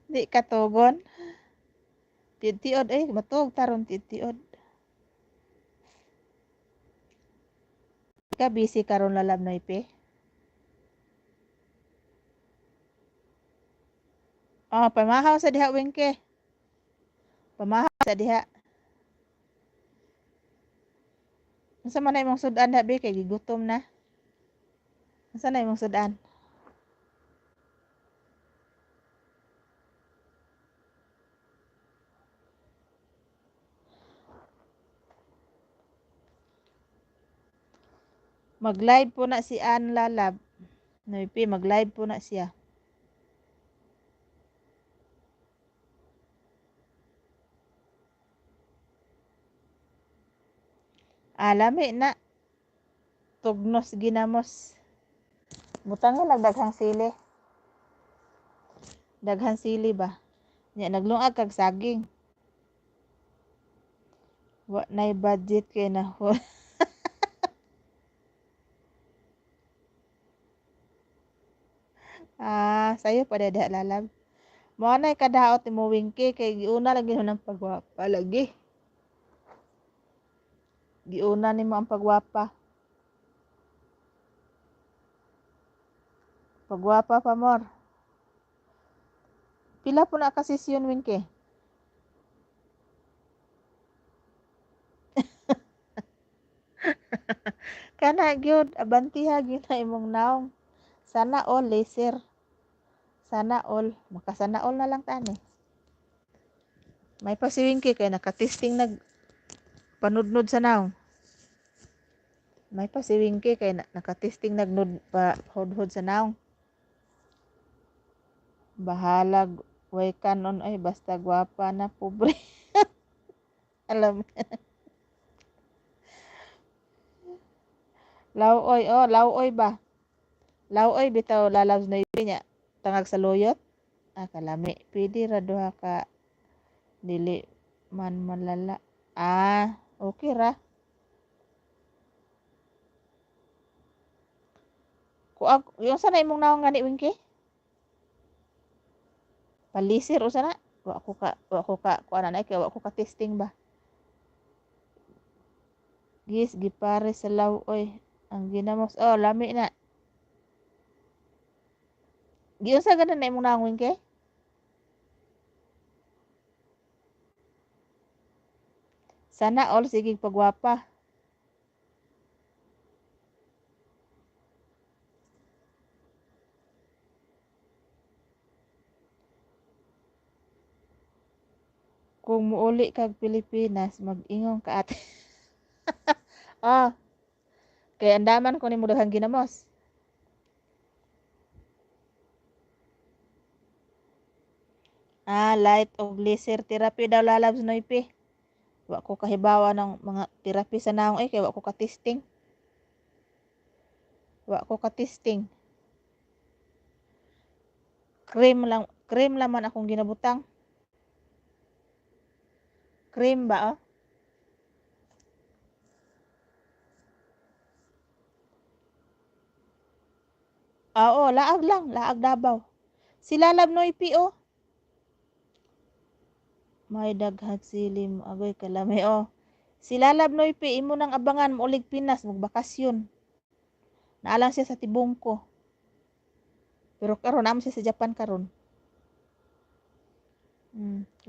Di katugon. Tiod eh, matuog taron tiod. Ka busy karon, lalab na ipe. Oh, pamahaw sa diha, Wingke. Pamahaw sa diha. Unsa man na imong sudan na be kay gigutom na? Unsa na imong sudan? Mag-live po na si Ann, lalab. Noipi, mag-live po na siya. Ah, lami na. Tugnos ginamos. Butang lang daghang sili. Daghang sili ba? Nya naglungag kag saging. Wa nay budget kay na. Ah, sayo pa diha lalab. Mao nay kadaot nimo, Wingke, kay giuna lagi ng pagwapa lagi. Giuna nimo ang pagwapa. Pagwapa pa more. Pila po na ka session, Wingke? Kana gyud abantiha gyud na imong nawong. Sana all laser. Sana all. Makasana all na lang tani. May pa si Wingke kay nakatesting nag panudnod sa nawong. May pa si Wingke kay nakatesting nagnud pa hudhod sa nawong. Bahalag way kanon ay basta gwapa na pobre. Alam. Lawoy oh, lawoy ba? Lawoy bitaw, lalabs na niya. Tangag sa luyot. Ah, kalami. Pwede ra duha ka dili man malala. Ah, okay ra. Kuag, yung sana imong nawong gani, Wingke? Palisir o sana? Wa ko ka kuan na kay wa ko ka testing ba. Gis gipare sa lawoy ang ginamos. Oh, lami na. Giunsa ganan na imong nawong, Wingke? Sana all sige pagwapa. Kung muuli kag Pilipinas, mag-ingon ka ate. Ah, kay andaman ko nimo daghang ginamos. Ah, light og laser therapy daw, lalabs noipi. Wa ko kahibawa ng mga therapy sa naong eh kay wa ko ka testing. Wa ko ka testing. Cream lang, cream lang man akong ginabutang. Cream ba oh? Ah, oo, laag lang, laag Davao. Si Lalab Noipi oh. May daghang sili mo agoy kalami oh. Si Lalab Noipi imo nang abangan moolig Pinas magbakasyon. Naalang siya sa Tibungko. Pero karon naa siya sa Japan karon.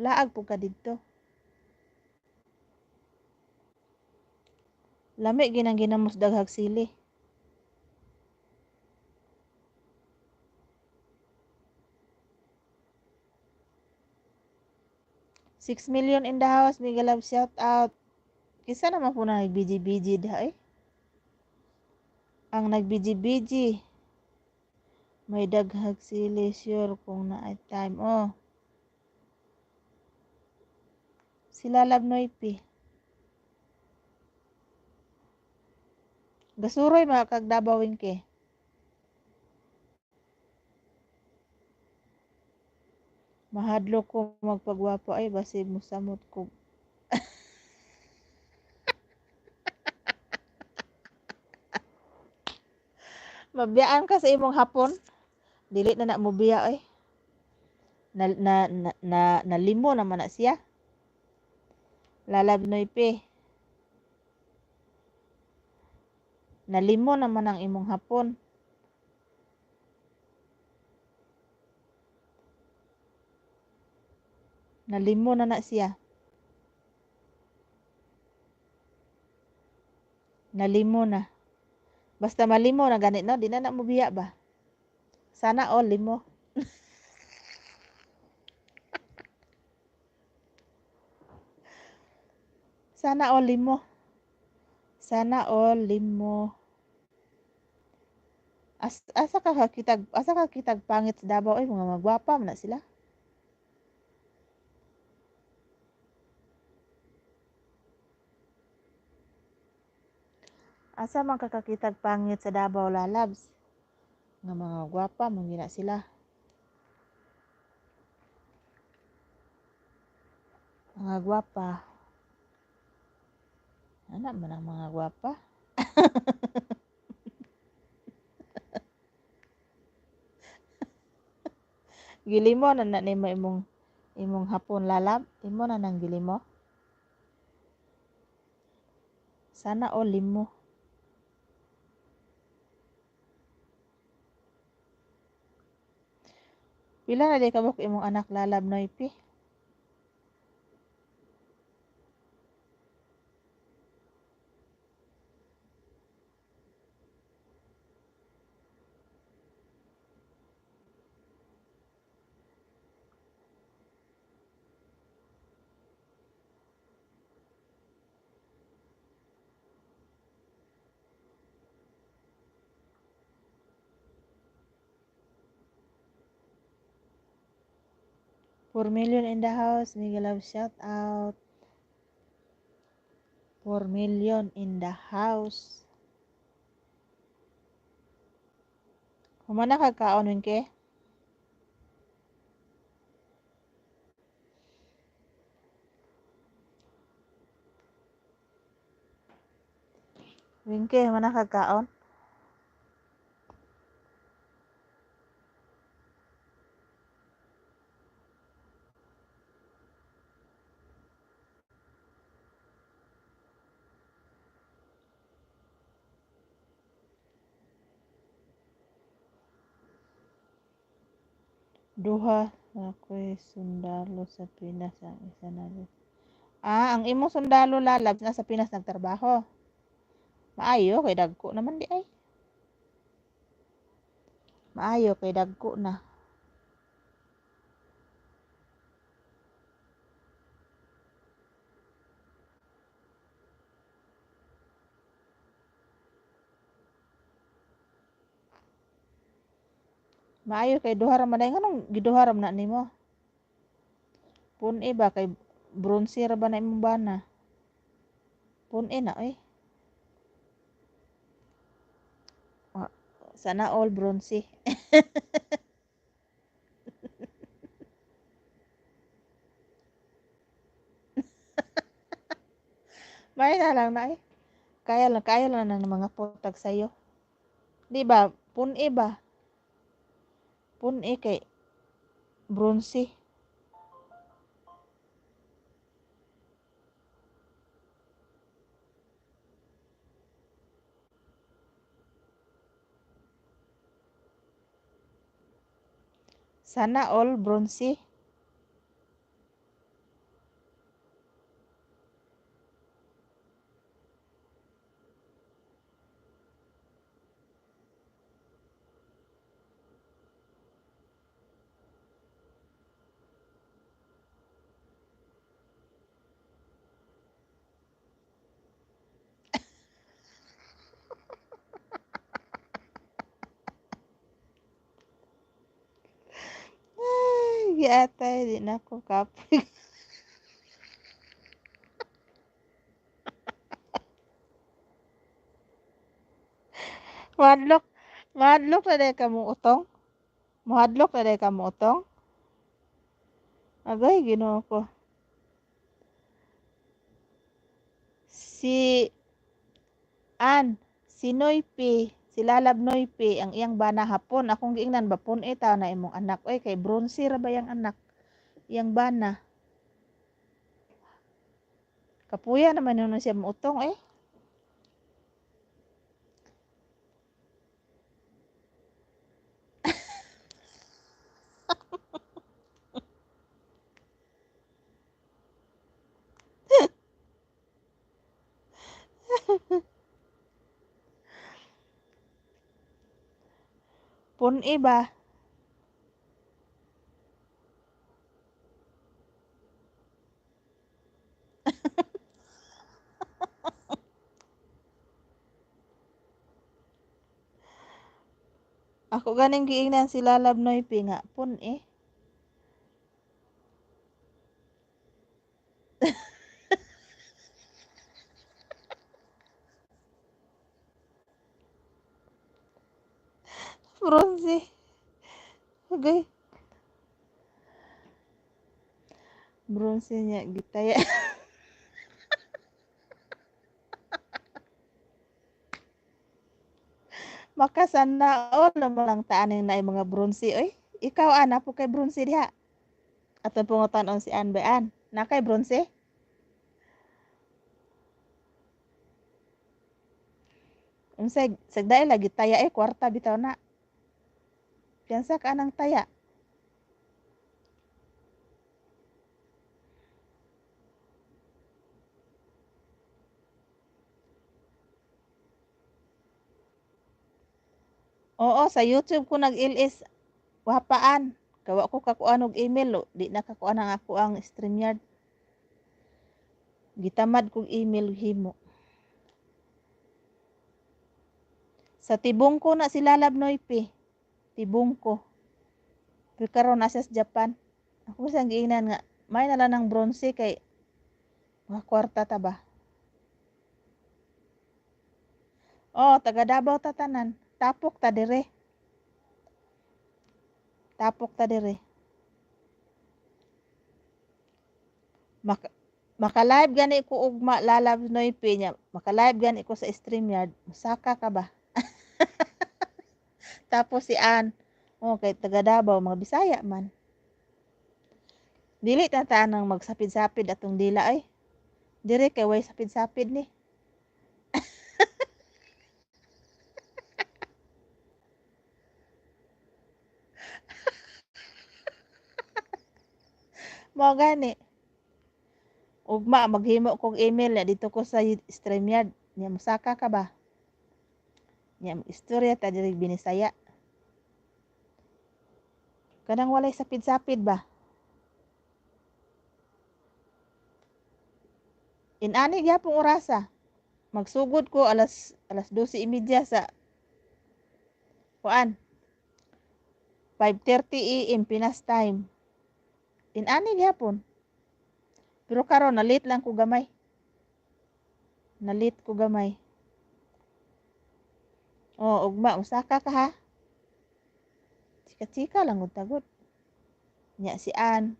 Laag po ka didto. Lami ginang ginamos daghag sili. 6 million in the house, mega love shout out. Kisa naman po na nag-BG-BG diha eh. Ang nagbiji-biji. May daghag sili sure kung naay time. Oh. Sila Lab Noypi. Gasuroy mga kag Davao, Winky. Mahadlok ko magpagwapo ay basig mosamot ko. Mabiyaan ka sa imong hapon. Dili na na mo biya oy. Na na na, na nalimo naman na siya. Lalab Noypi. Nalimo naman ang imong hapon. Nalimo na na siya. Nalimo na. Basta malimo na ganit no, di na na mo biya ba? Sana all limo. Sana all limo. Sana all limo. Asa ka kitag pangit sa Davao ay mga magwapa man na sila. Asa man ka kakitag pangit sa Davao, lalabs? Nga mga gwapa man gina sila. Mga gwapa. Ana man ang mga gwapa. Gilimo na na nimo imong hapon, lalab. Imo na nang gilimo. Sana all limo. Pila na di kabuk imong anak, lalab Noypi? 4 million in the house. Mega love shout out. 4 million in the house. Human na kag kaon, Winky? Winky, human na kag kaon? Duha ako'y sundalo sa Pinas, ang isa na. Ah, ang imong sundalo, lalabs, nasa Pinas nagtrabaho. Maayo kay dagko naman di ay. Maayo kay dagko na. Maayo kay duha ra man ay, nganong giduha ra man na nimo? Pun-e ba kay bronze ra ba na imong bana? Pun-e na oy. Ah, sana all bronze. May na lang na eh. Kaya lang na ng mga putag sayo. Di ba? Pun-e ba? Pun-e kay bronze. Sana all bronze. Giatay di na ko kapoy. Mahadlok, mahadlok na day ka mo utong. Mahadlok na day ka mo utong. Agay, Ginoo ko. Si An, si Noypi, si Lalab Noypi, ang iyang bana hapon. Akong giingnan ba pun eh taw na imong anak. Oy, kay bronze ra ba yang anak? Iyang bana. Kapuya naman yun siya muutong eh. Pun-e ba? Ako ganing giingnan si Lalab Noypi nga pun-e. Bronze. Okay. Bronze niya gitaya. Makasana all naman lang taanin na mga bronze oy. Ikaw ana po kay bronze diha. Ato pangutan-on si Ann ba Ann? Na kay bronze? Unsay sagdai lagi taya eh kwarta bitaw na. Piyansa ka anang taya. Oo, sa YouTube ko nag-LS wapaan. Kawa ko kakuan og email o. Di na kakuan ang ako ang StreamYard. Gitamad kog email himo. Sa Tibungko na sila Lalab Noypi. Tibungko. Pero karon nasa sa Japan. Ako sa giingnan nga may na lang ng bronze kay mga kwarta ta ba. Oh, taga Davao ta tanan. Tapok ta dire. Tapok ta dire. Maka, maka-live gani ko ugma Lalab Noypi nya. Maka-live gani ko sa StreamYard. Musaka ka ba? Tapos si Ann, oh, kay taga Davao, mga Bisaya man. Dili ta ta nang magsapid-sapid atong dila ay. Dire kay way sapid-sapid ni. Mao gani. Ugma maghimo kog email na dito ko sa StreamYard. Nya musaka ka ba? Nya istorya ta diri Binisaya. Kanang walay sapid-sapid ba? Inani gyapon orasa. Magsugod ko alas 12:30 sa kuan 5:30 AM Pinas time. Inani gyapon. Pero karon na late lang ko gamay. Na late ko gamay. Oh, ugma usaka ka ha. Chika-chika lang gud tagod. Nya si Ann.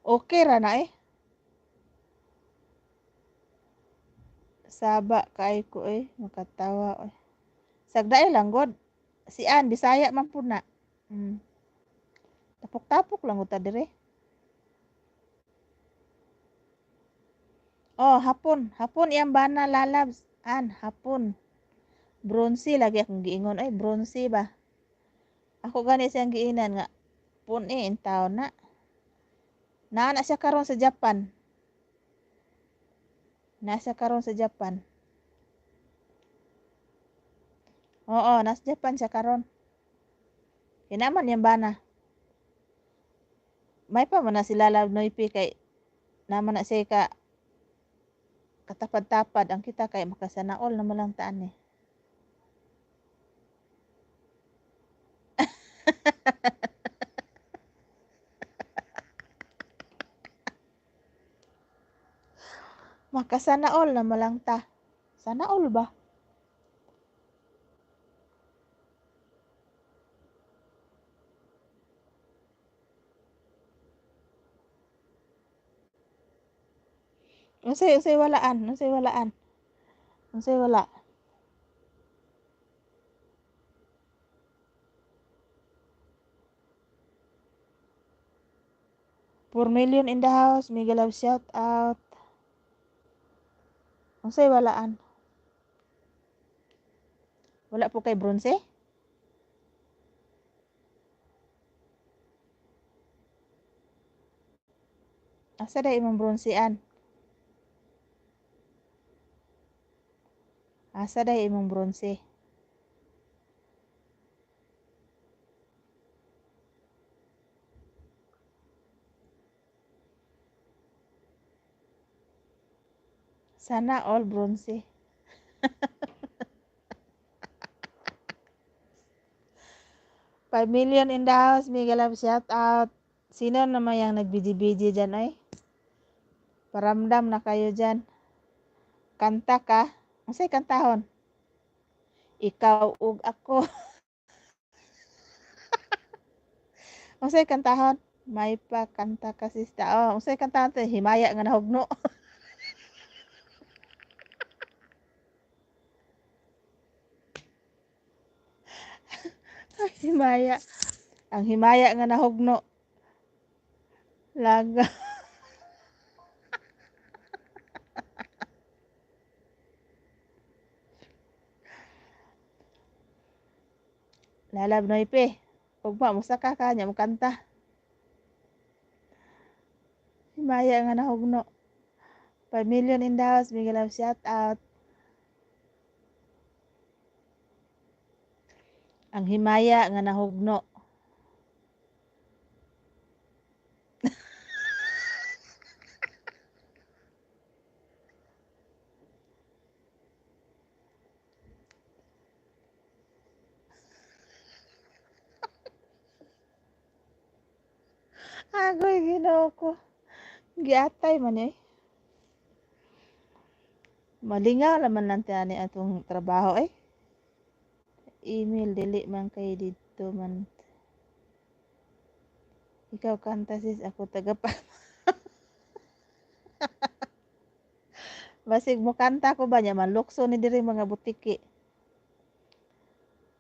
Okay ra na eh. Saba kay ko eh, makatawa eh. Sagdae lang god. Si Ann Bisaya man pud na. Tapok-tapok lang gud ta dire. Oh, hapon. Hapon iyang bana lalabs. An, hapon. Bronze lagi akong giingon ay bronze ba. Ako gani siyang giinan nga pun eh in taon na. Naa na siya karon sa Japan. Naa siya karon sa Japan. Oo, nasa Japan siya karon. Kinaman iyang bana. May pa man na sila Love Noypi kay naman na siya ka Katapad-tapad ang kita kay makasanaol na malang taan eh. Makasanaol na malang ta. Sanaol ba? Unsay walaan? Unsay walaan? Unsay wala? 4 million in the house. Mega love shout out. Unsay walaan? Wala po kay bronze? Asa day imong bronzean? Asa day imong bronze? Sana all bronze. 5 million in the house. Mega love shout out. Sino naman yung nagbiji-biji dyan ay? Paramdam na kayo dyan. Kanta ka? Unsay kantahon? Ikaw ug ako. Unsay kantahon? May pa kanta ka, sista. Oh, unsay kantahon te? Himaya nga nahugno. Himaya. Ang himaya nga nahugno. Laga. Lalab Noipe. Ugma musaka ka nya mokanta. Himaya nga nahugno. 5 million in the house. Mega love shout out. Ang himaya nga nahugno. Agoy, Ginoo ko. Giatay man eh. Malingaw laman lang tani atong trabaho eh. Email dili man kay didto man. Ikaw kanta, sis, ako taga pa. Basig mo kanta ko ba niya malukso ni diri mga butiki.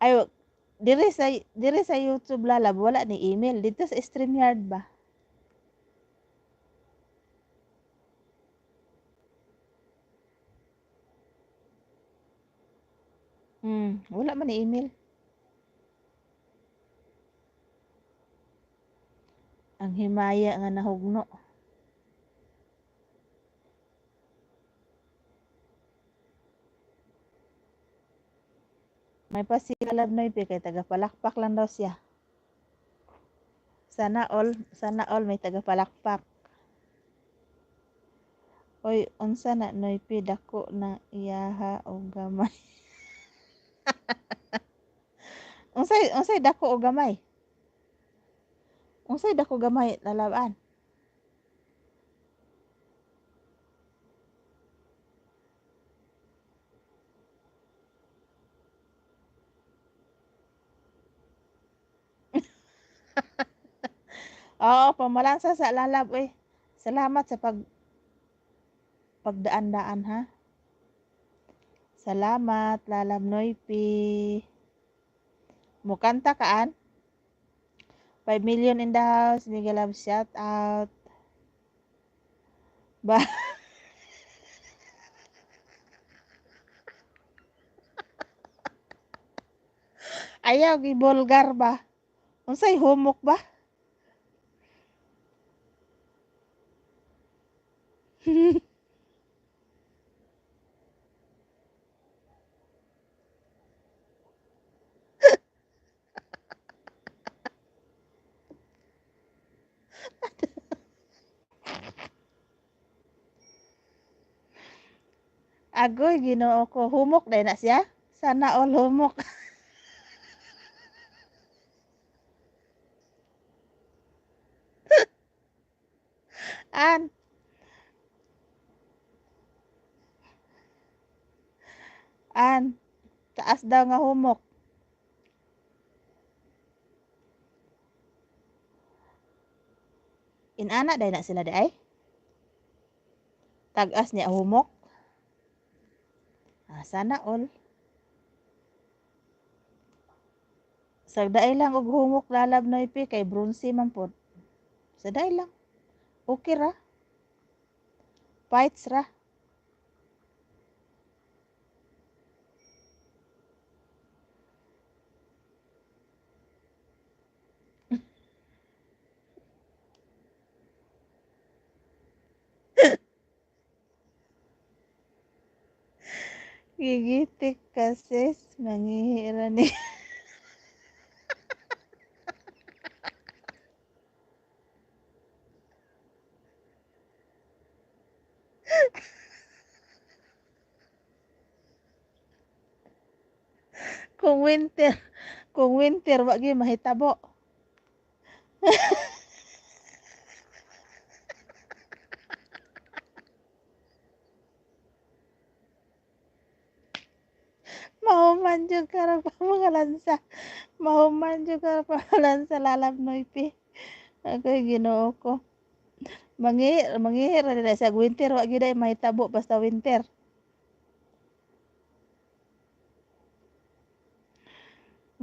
Ay, diri sa YouTube, lalab, wala ni email dito sa StreamYard ba? Wala man ni email. Ang himaya nga nahugno. May pa si Lalab Noype kay taga palakpak lang daw siya. Sana all, sana all may taga palakpak. Oy, unsa na, Noype, dako na iyaha og gamay? Unsay dako og gamay? Unsay dako gamay, lalaban? Oo, pamalansa sa lalab eh. Salamat sa pagdaan-daan ha. Salamat, Lalab Noypi. Mukanta kaan? 5 million in the house. Mega love shout out. Ba Ayaw gibulgar ba? Unsay humok ba? Agoy, Ginoo ko. Humok diay na siya. Sana all humok. An. An. Taas daw nga humok. Inana diay na sila diay. Tag-as niya humok. Ah, sana all. Sagdaay lang og humok, lalab Noypi, kay bronze man pod. Sagdaay lang. Okay ra. Fights ra. Gigitik ka sis, mangihi ra ni. Kung winter wa gyud mahitabo. Mahuman jud ka ra pamalansa. Mahuman jud ka ra pamalansa, lalab Noypi. Agoy, Ginoo ko. Mangihi ra nila sa winter, wa gyud ay mahitabo basta winter.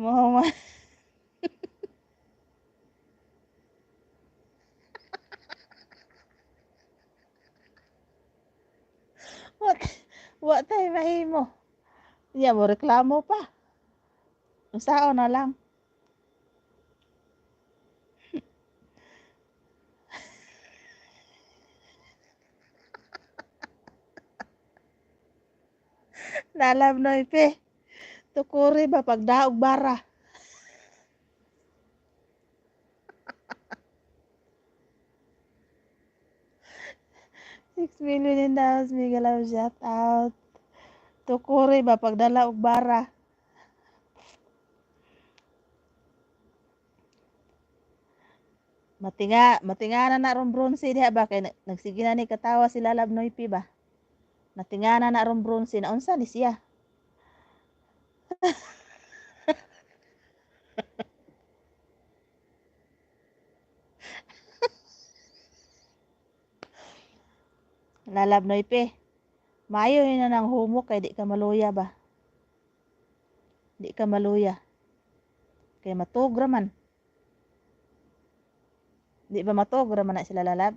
Mahuman. Wa tay mahimo. Nya mo reklamo pa. Unsaon na lang. Lalab Noypi. Tukuri ba pagdaog bara. 6 million in the house, mega love shout out. Tukuri ba pagdala og bara. Matinga na na ron bronze diha ba kay nagsige na ni katawa si Lalab Noypi ba. Natinga na na ron bronze na unsa ni siya. Lalab Noypi. Maayo na nang humok kay di ka maluya ba. Di ka maluya. Kay matug ra man. Di ba matug ra man na sila, lalab?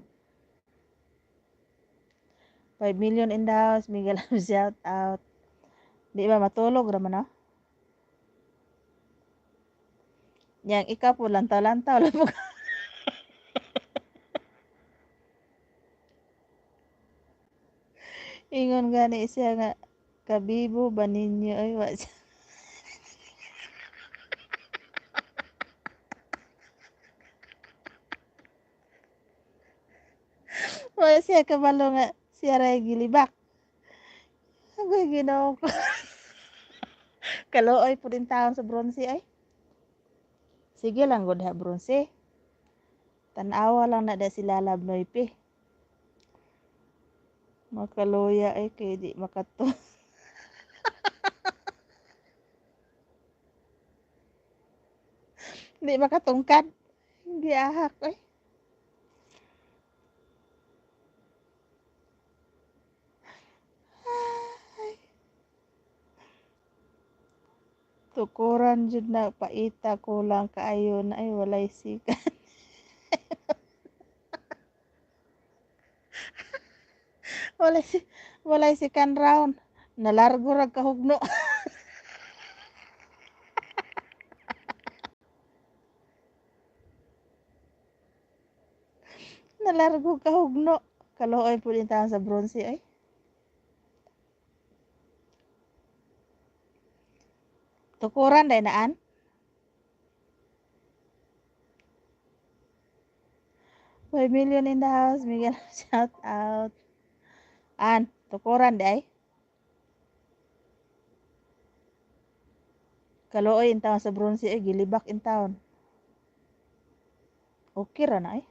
5 million in the house, mega love shout out. Di ba matulog ra man, no? Yang ikaw po lantaw-lantaw lang po. Ingon gani siya nga kabibo ba ninyo ay wa siya. Wa siya kabalo nga siya ray gilibak. Agoy, Ginoo ko. Kaluoy pud taon sa bronze ay. Sige lang gud ha bronze. Tan-awa lang na da si Lalab Noypi. Makaluya ay kay di makato. Di makatungkad. Giahak ay. Ay. Tukuran jud na paita, kulang kaayo na ay walay sikan. Walay second round. Nalargo ra kahugno. Nalargo kahugno. Kaluoy pud taon sa bronze ay. Tukuran day naan. 5 million in the house. Miguel, shout out. An, tukuran day. Kaluoy intawon sa bronze ay gilibak intawon. Okay ra na eh.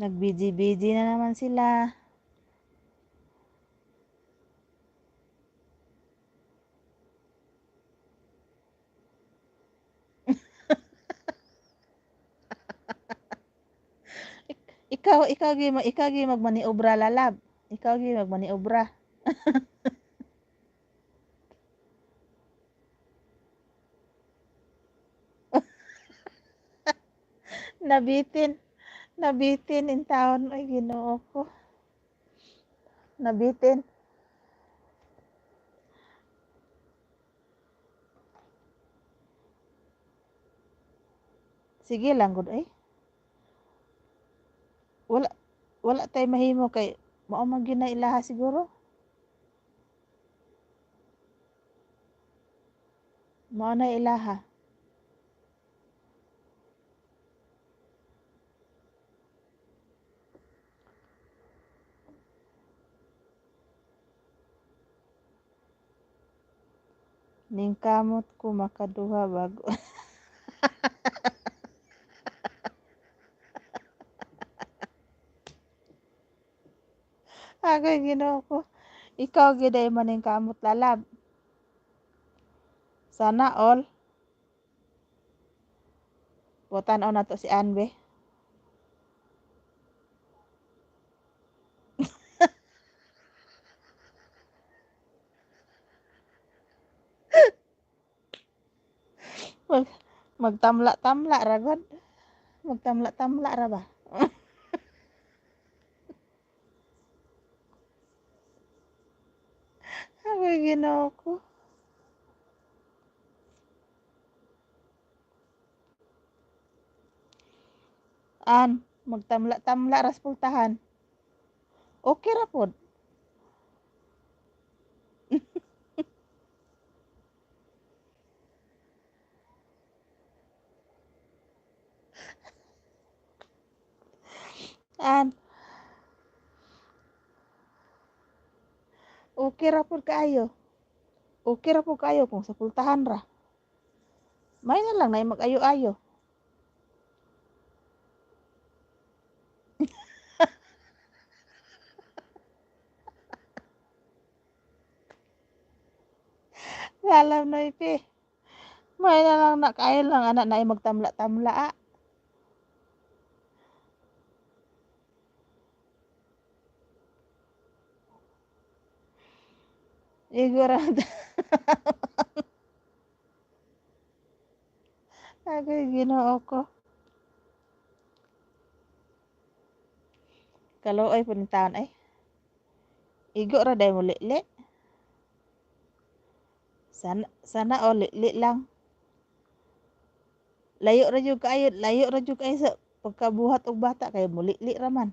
Nag-BG-BG na naman sila. Ikaw gi magmaniobra, lalab. Ikaw gi magmaniobra. Nabitin. Nabitin in town. Ay, Ginoo ko. Nabitin. Sige lang gud ay. Wala wala tay mahimo kay mao man gyud na ilaha siguro. Mao na ilaha. Ningkamot ko makaduha bago. Agay, Ginoo ko. Ikaw gyud ay maningkamot, lalab. Sana all. Butan-on nato si Anbe. Mag magtamla-tamla ra gud. Magtamla-tamla ra ba? Agay, Ginoo ko. An, magtamla-tamla ras pultahan. Okay ra pod. An, okay ra pod kaayo. Okay ra pod kaayo kung sa pultahan ra. May na lang na mag-ayo-ayo. Alam na ipi. May na lang na kaayo lang anak na magtamla-tamla ah. Igo ra. Agay, Ginoo ko. Kaluoy pud ni taon ay. Igo ra day mo li. Sana sana o li lang. Layo ra jud kaayo, layo ra jud kaayo sa pagkabuhat og bata kay mulili ra man.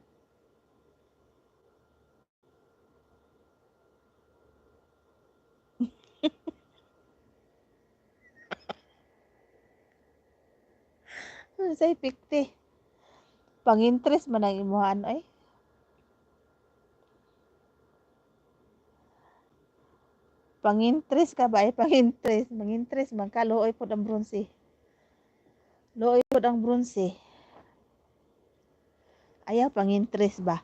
Say pikti. Pang-interest man ang imuhaan ay. Pang-interest ka ba ay pang-interest, mang-interest man ka luoy pod ang bronze. Luoy pod ang bronze. Ayaw pang-interest ba?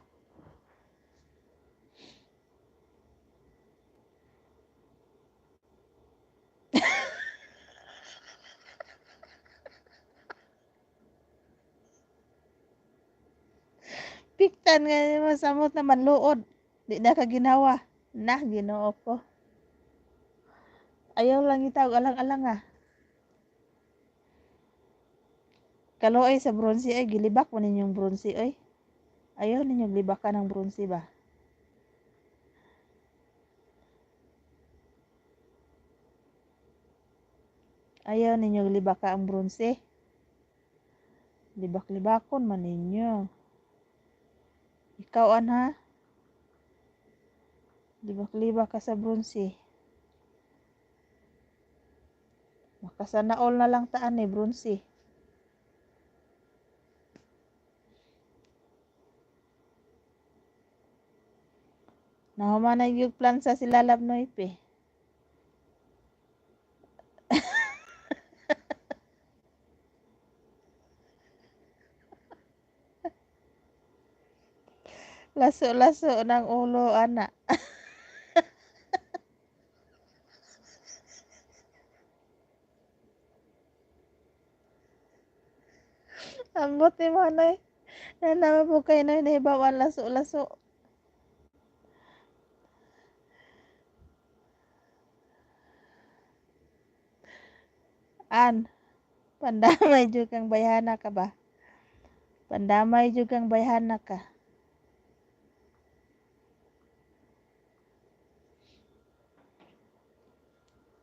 Piktan nga nimo samot naman luod. Di na ka ginawa. Nah, Ginoo ko. Ayaw lang itaw alang-alang ah. Kaluoy sa bronze ay gilibak man ninyong bronze ay. Ayaw ninyong libakan ang bronze ba? Ayaw ninyong libaka ang bronze. Libak-libakon man ninyo. Ikaw an ha? Libak-libak ka sa bronze. Makasana all na lang taan ni Brunsi. Nahuman na yung plansa si Lalab Noipe. Laso-laso ng ulo, ana. Ambot ni mo, Noy. Na naman po kayo, Noy, nahibawan laso-laso. An, pandamay jud kang bayhana ka ba? Pandamay jud kang bayhana ka.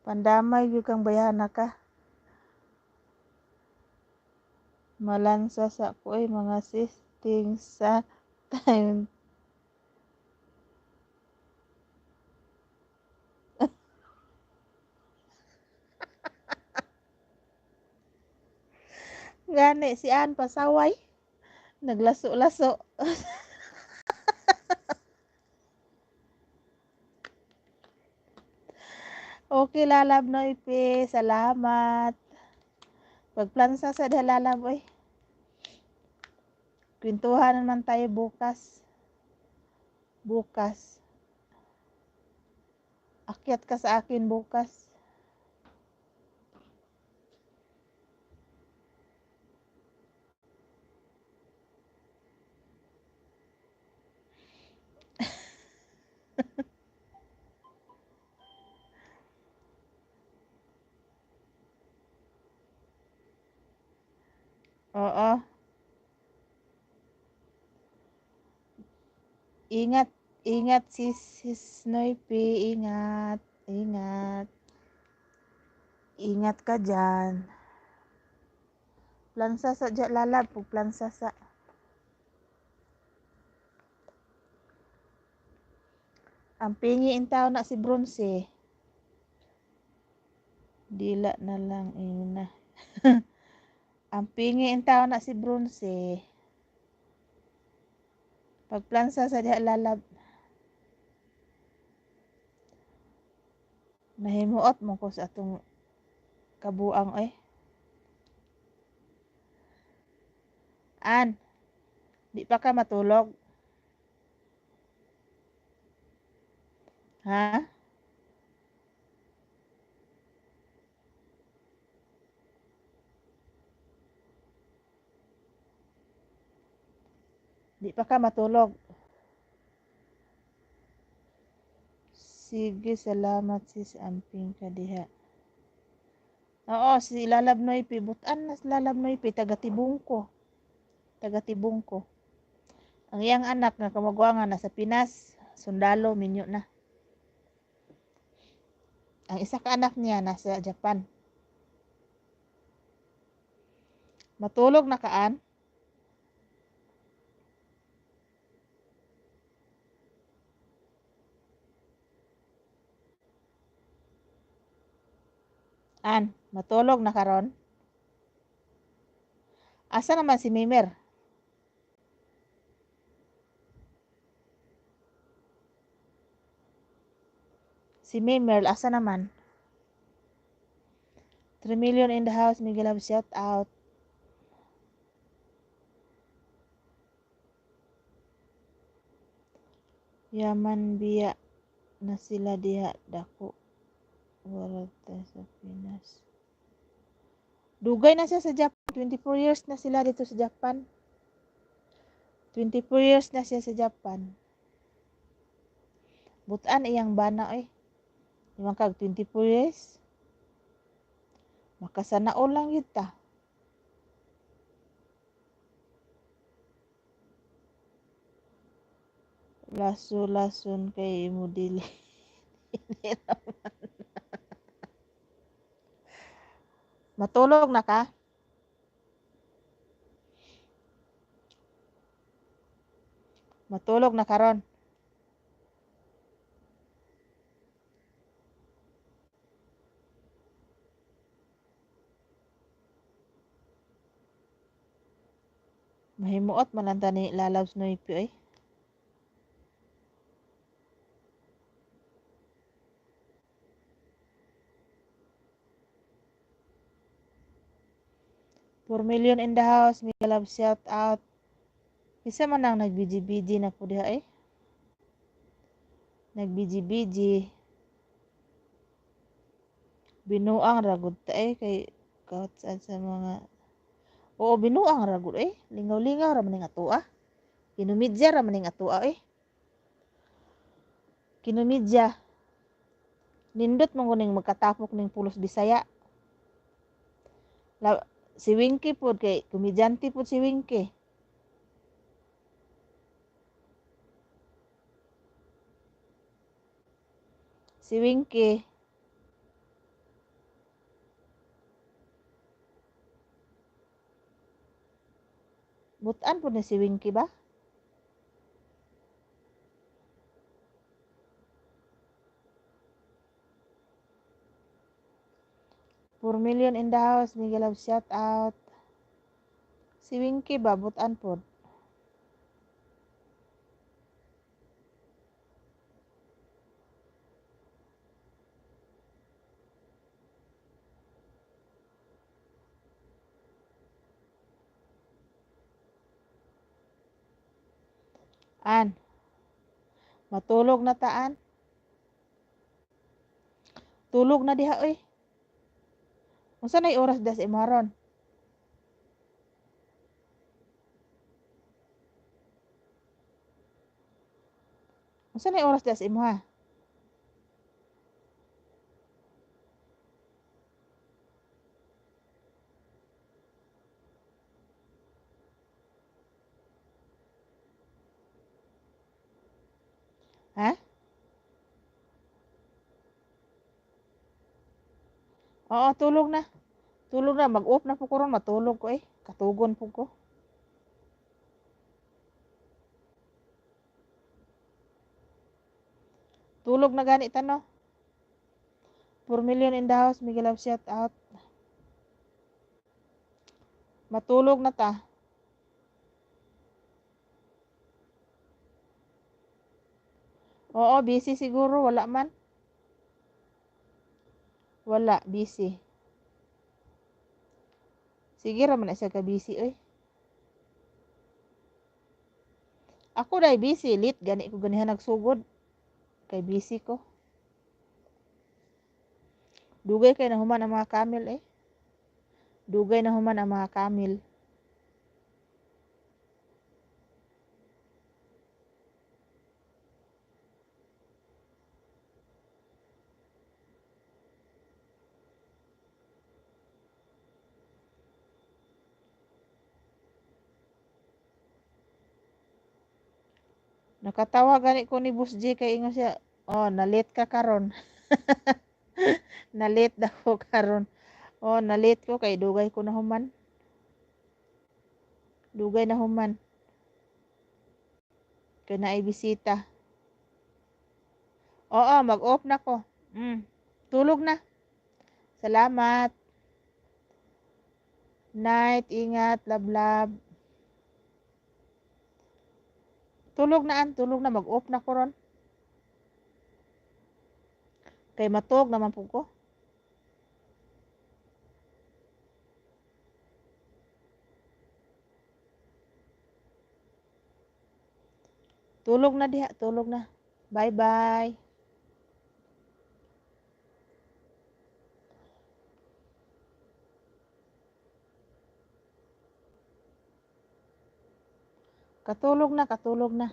Pandamay jud kang bayhana ka. Malansa sa ko ay mga sis ting sa time. Gani si Ann pasaway. Naglaso-laso. Okay, Lalab Noipe. Salamat. Pagplansa sa Lalab, oy. Kwentuhan naman tayo bukas. Bukas. Akyat ka sa akin bukas. Oo. Ingat, ingat sis, sis Noipe. Ingat, ingat. Ingat ka dyan. Plansa sa dyan, Lalab. Pagplansa sa. Ang pingi in tao na si Bronze. Dila na lang ina. Ang pingi in tao na si Bronze. Pagplansa sa diha, Lalab. Nahimuot mo ko sa atong kabuang eh. An, di pa ka matulog? Ha? Di pa ka matulog? Sige, salamat sis. Amping ka diha. Oo, si Lalab Noipe. Butan na si Lalab Noipe. Taga-Tibungko. Taga-Tibungko. Ang iyang anak nga kamagwangan nasa Pinas. Sundalo, minyo na. Ang isa ka anak niya nasa Japan. Matulog na kaan? An, matulog na karon? Asa naman si Mimer? Si Mimer, asa naman? 3 million in the house, Miguel Love, shout out. Yaman biya na sila diha dako. Wala tayo sa Pinas. Dugay na siya sa Japan. 24 years na sila dito sa Japan. 24 years na siya sa Japan. Butan iyang bana eh. Di man kag 24 years. Makasanaol lang yun ta. Laso-lason kay imo dili. Matulog na ka? Matulog na karon? Mahimuot man lang ta ni Lalabs Noypi oy. 4 million in the house, mega love shout out. Isa man ang nag-BG-BG na po diha eh. Nag-BG-BG. Binuang ragud ta eh kay kahit saan sa mga. Oo, binuang ragud eh. Lingaw-lingaw ra man ning atoa. Kinumidya ra man ning atoa eh. Kinumidya. Nindot man kuning magkatapok ning Pulos Bisaya. La, si Winky pod kay komedyante pod si Winky. Si Winky. Butan pod ni si Winky ba? 4 million in the house, mega love shout out. Si Winky ba butan pod? An, matulog na taan. Tulog na diha oy. Unsa nay oras diha sa imo ron? Unsa nay oras diha sa imo ha? Ha? Oo, tulog na. Tulog na, mag-off na po ko ron, matulog ko eh. Katugon po ko. Tulog na gani ta no. 4 million in the house, mega love shout out. Matulog na ta. Oo, busy siguro, wala man. Wala, busy. Sige ra man na siya ka busy oy. Ako dai busy, late gani ko ganihan nagsugod. Kay busy ko. Dugay kay nahuman ang mga camel eh. Dugay na human ang mga camel. Nakatawa gani ko ni Boss J kay ingon siya, "Oh, na-late ka karon." Na-late daw ko karon. Oh, na-late ko kay dugay ko na human. Dugay na human. Kay naay bisita. Oo, mag-off na ko. Tulog na. Salamat. Night, ingat, love, love. Tulog na an, tulog na, mag-off na ko ron. Kay matog naman po ko. Tulog na diha, tulog na. Bye-bye. Katulog na, katulog na.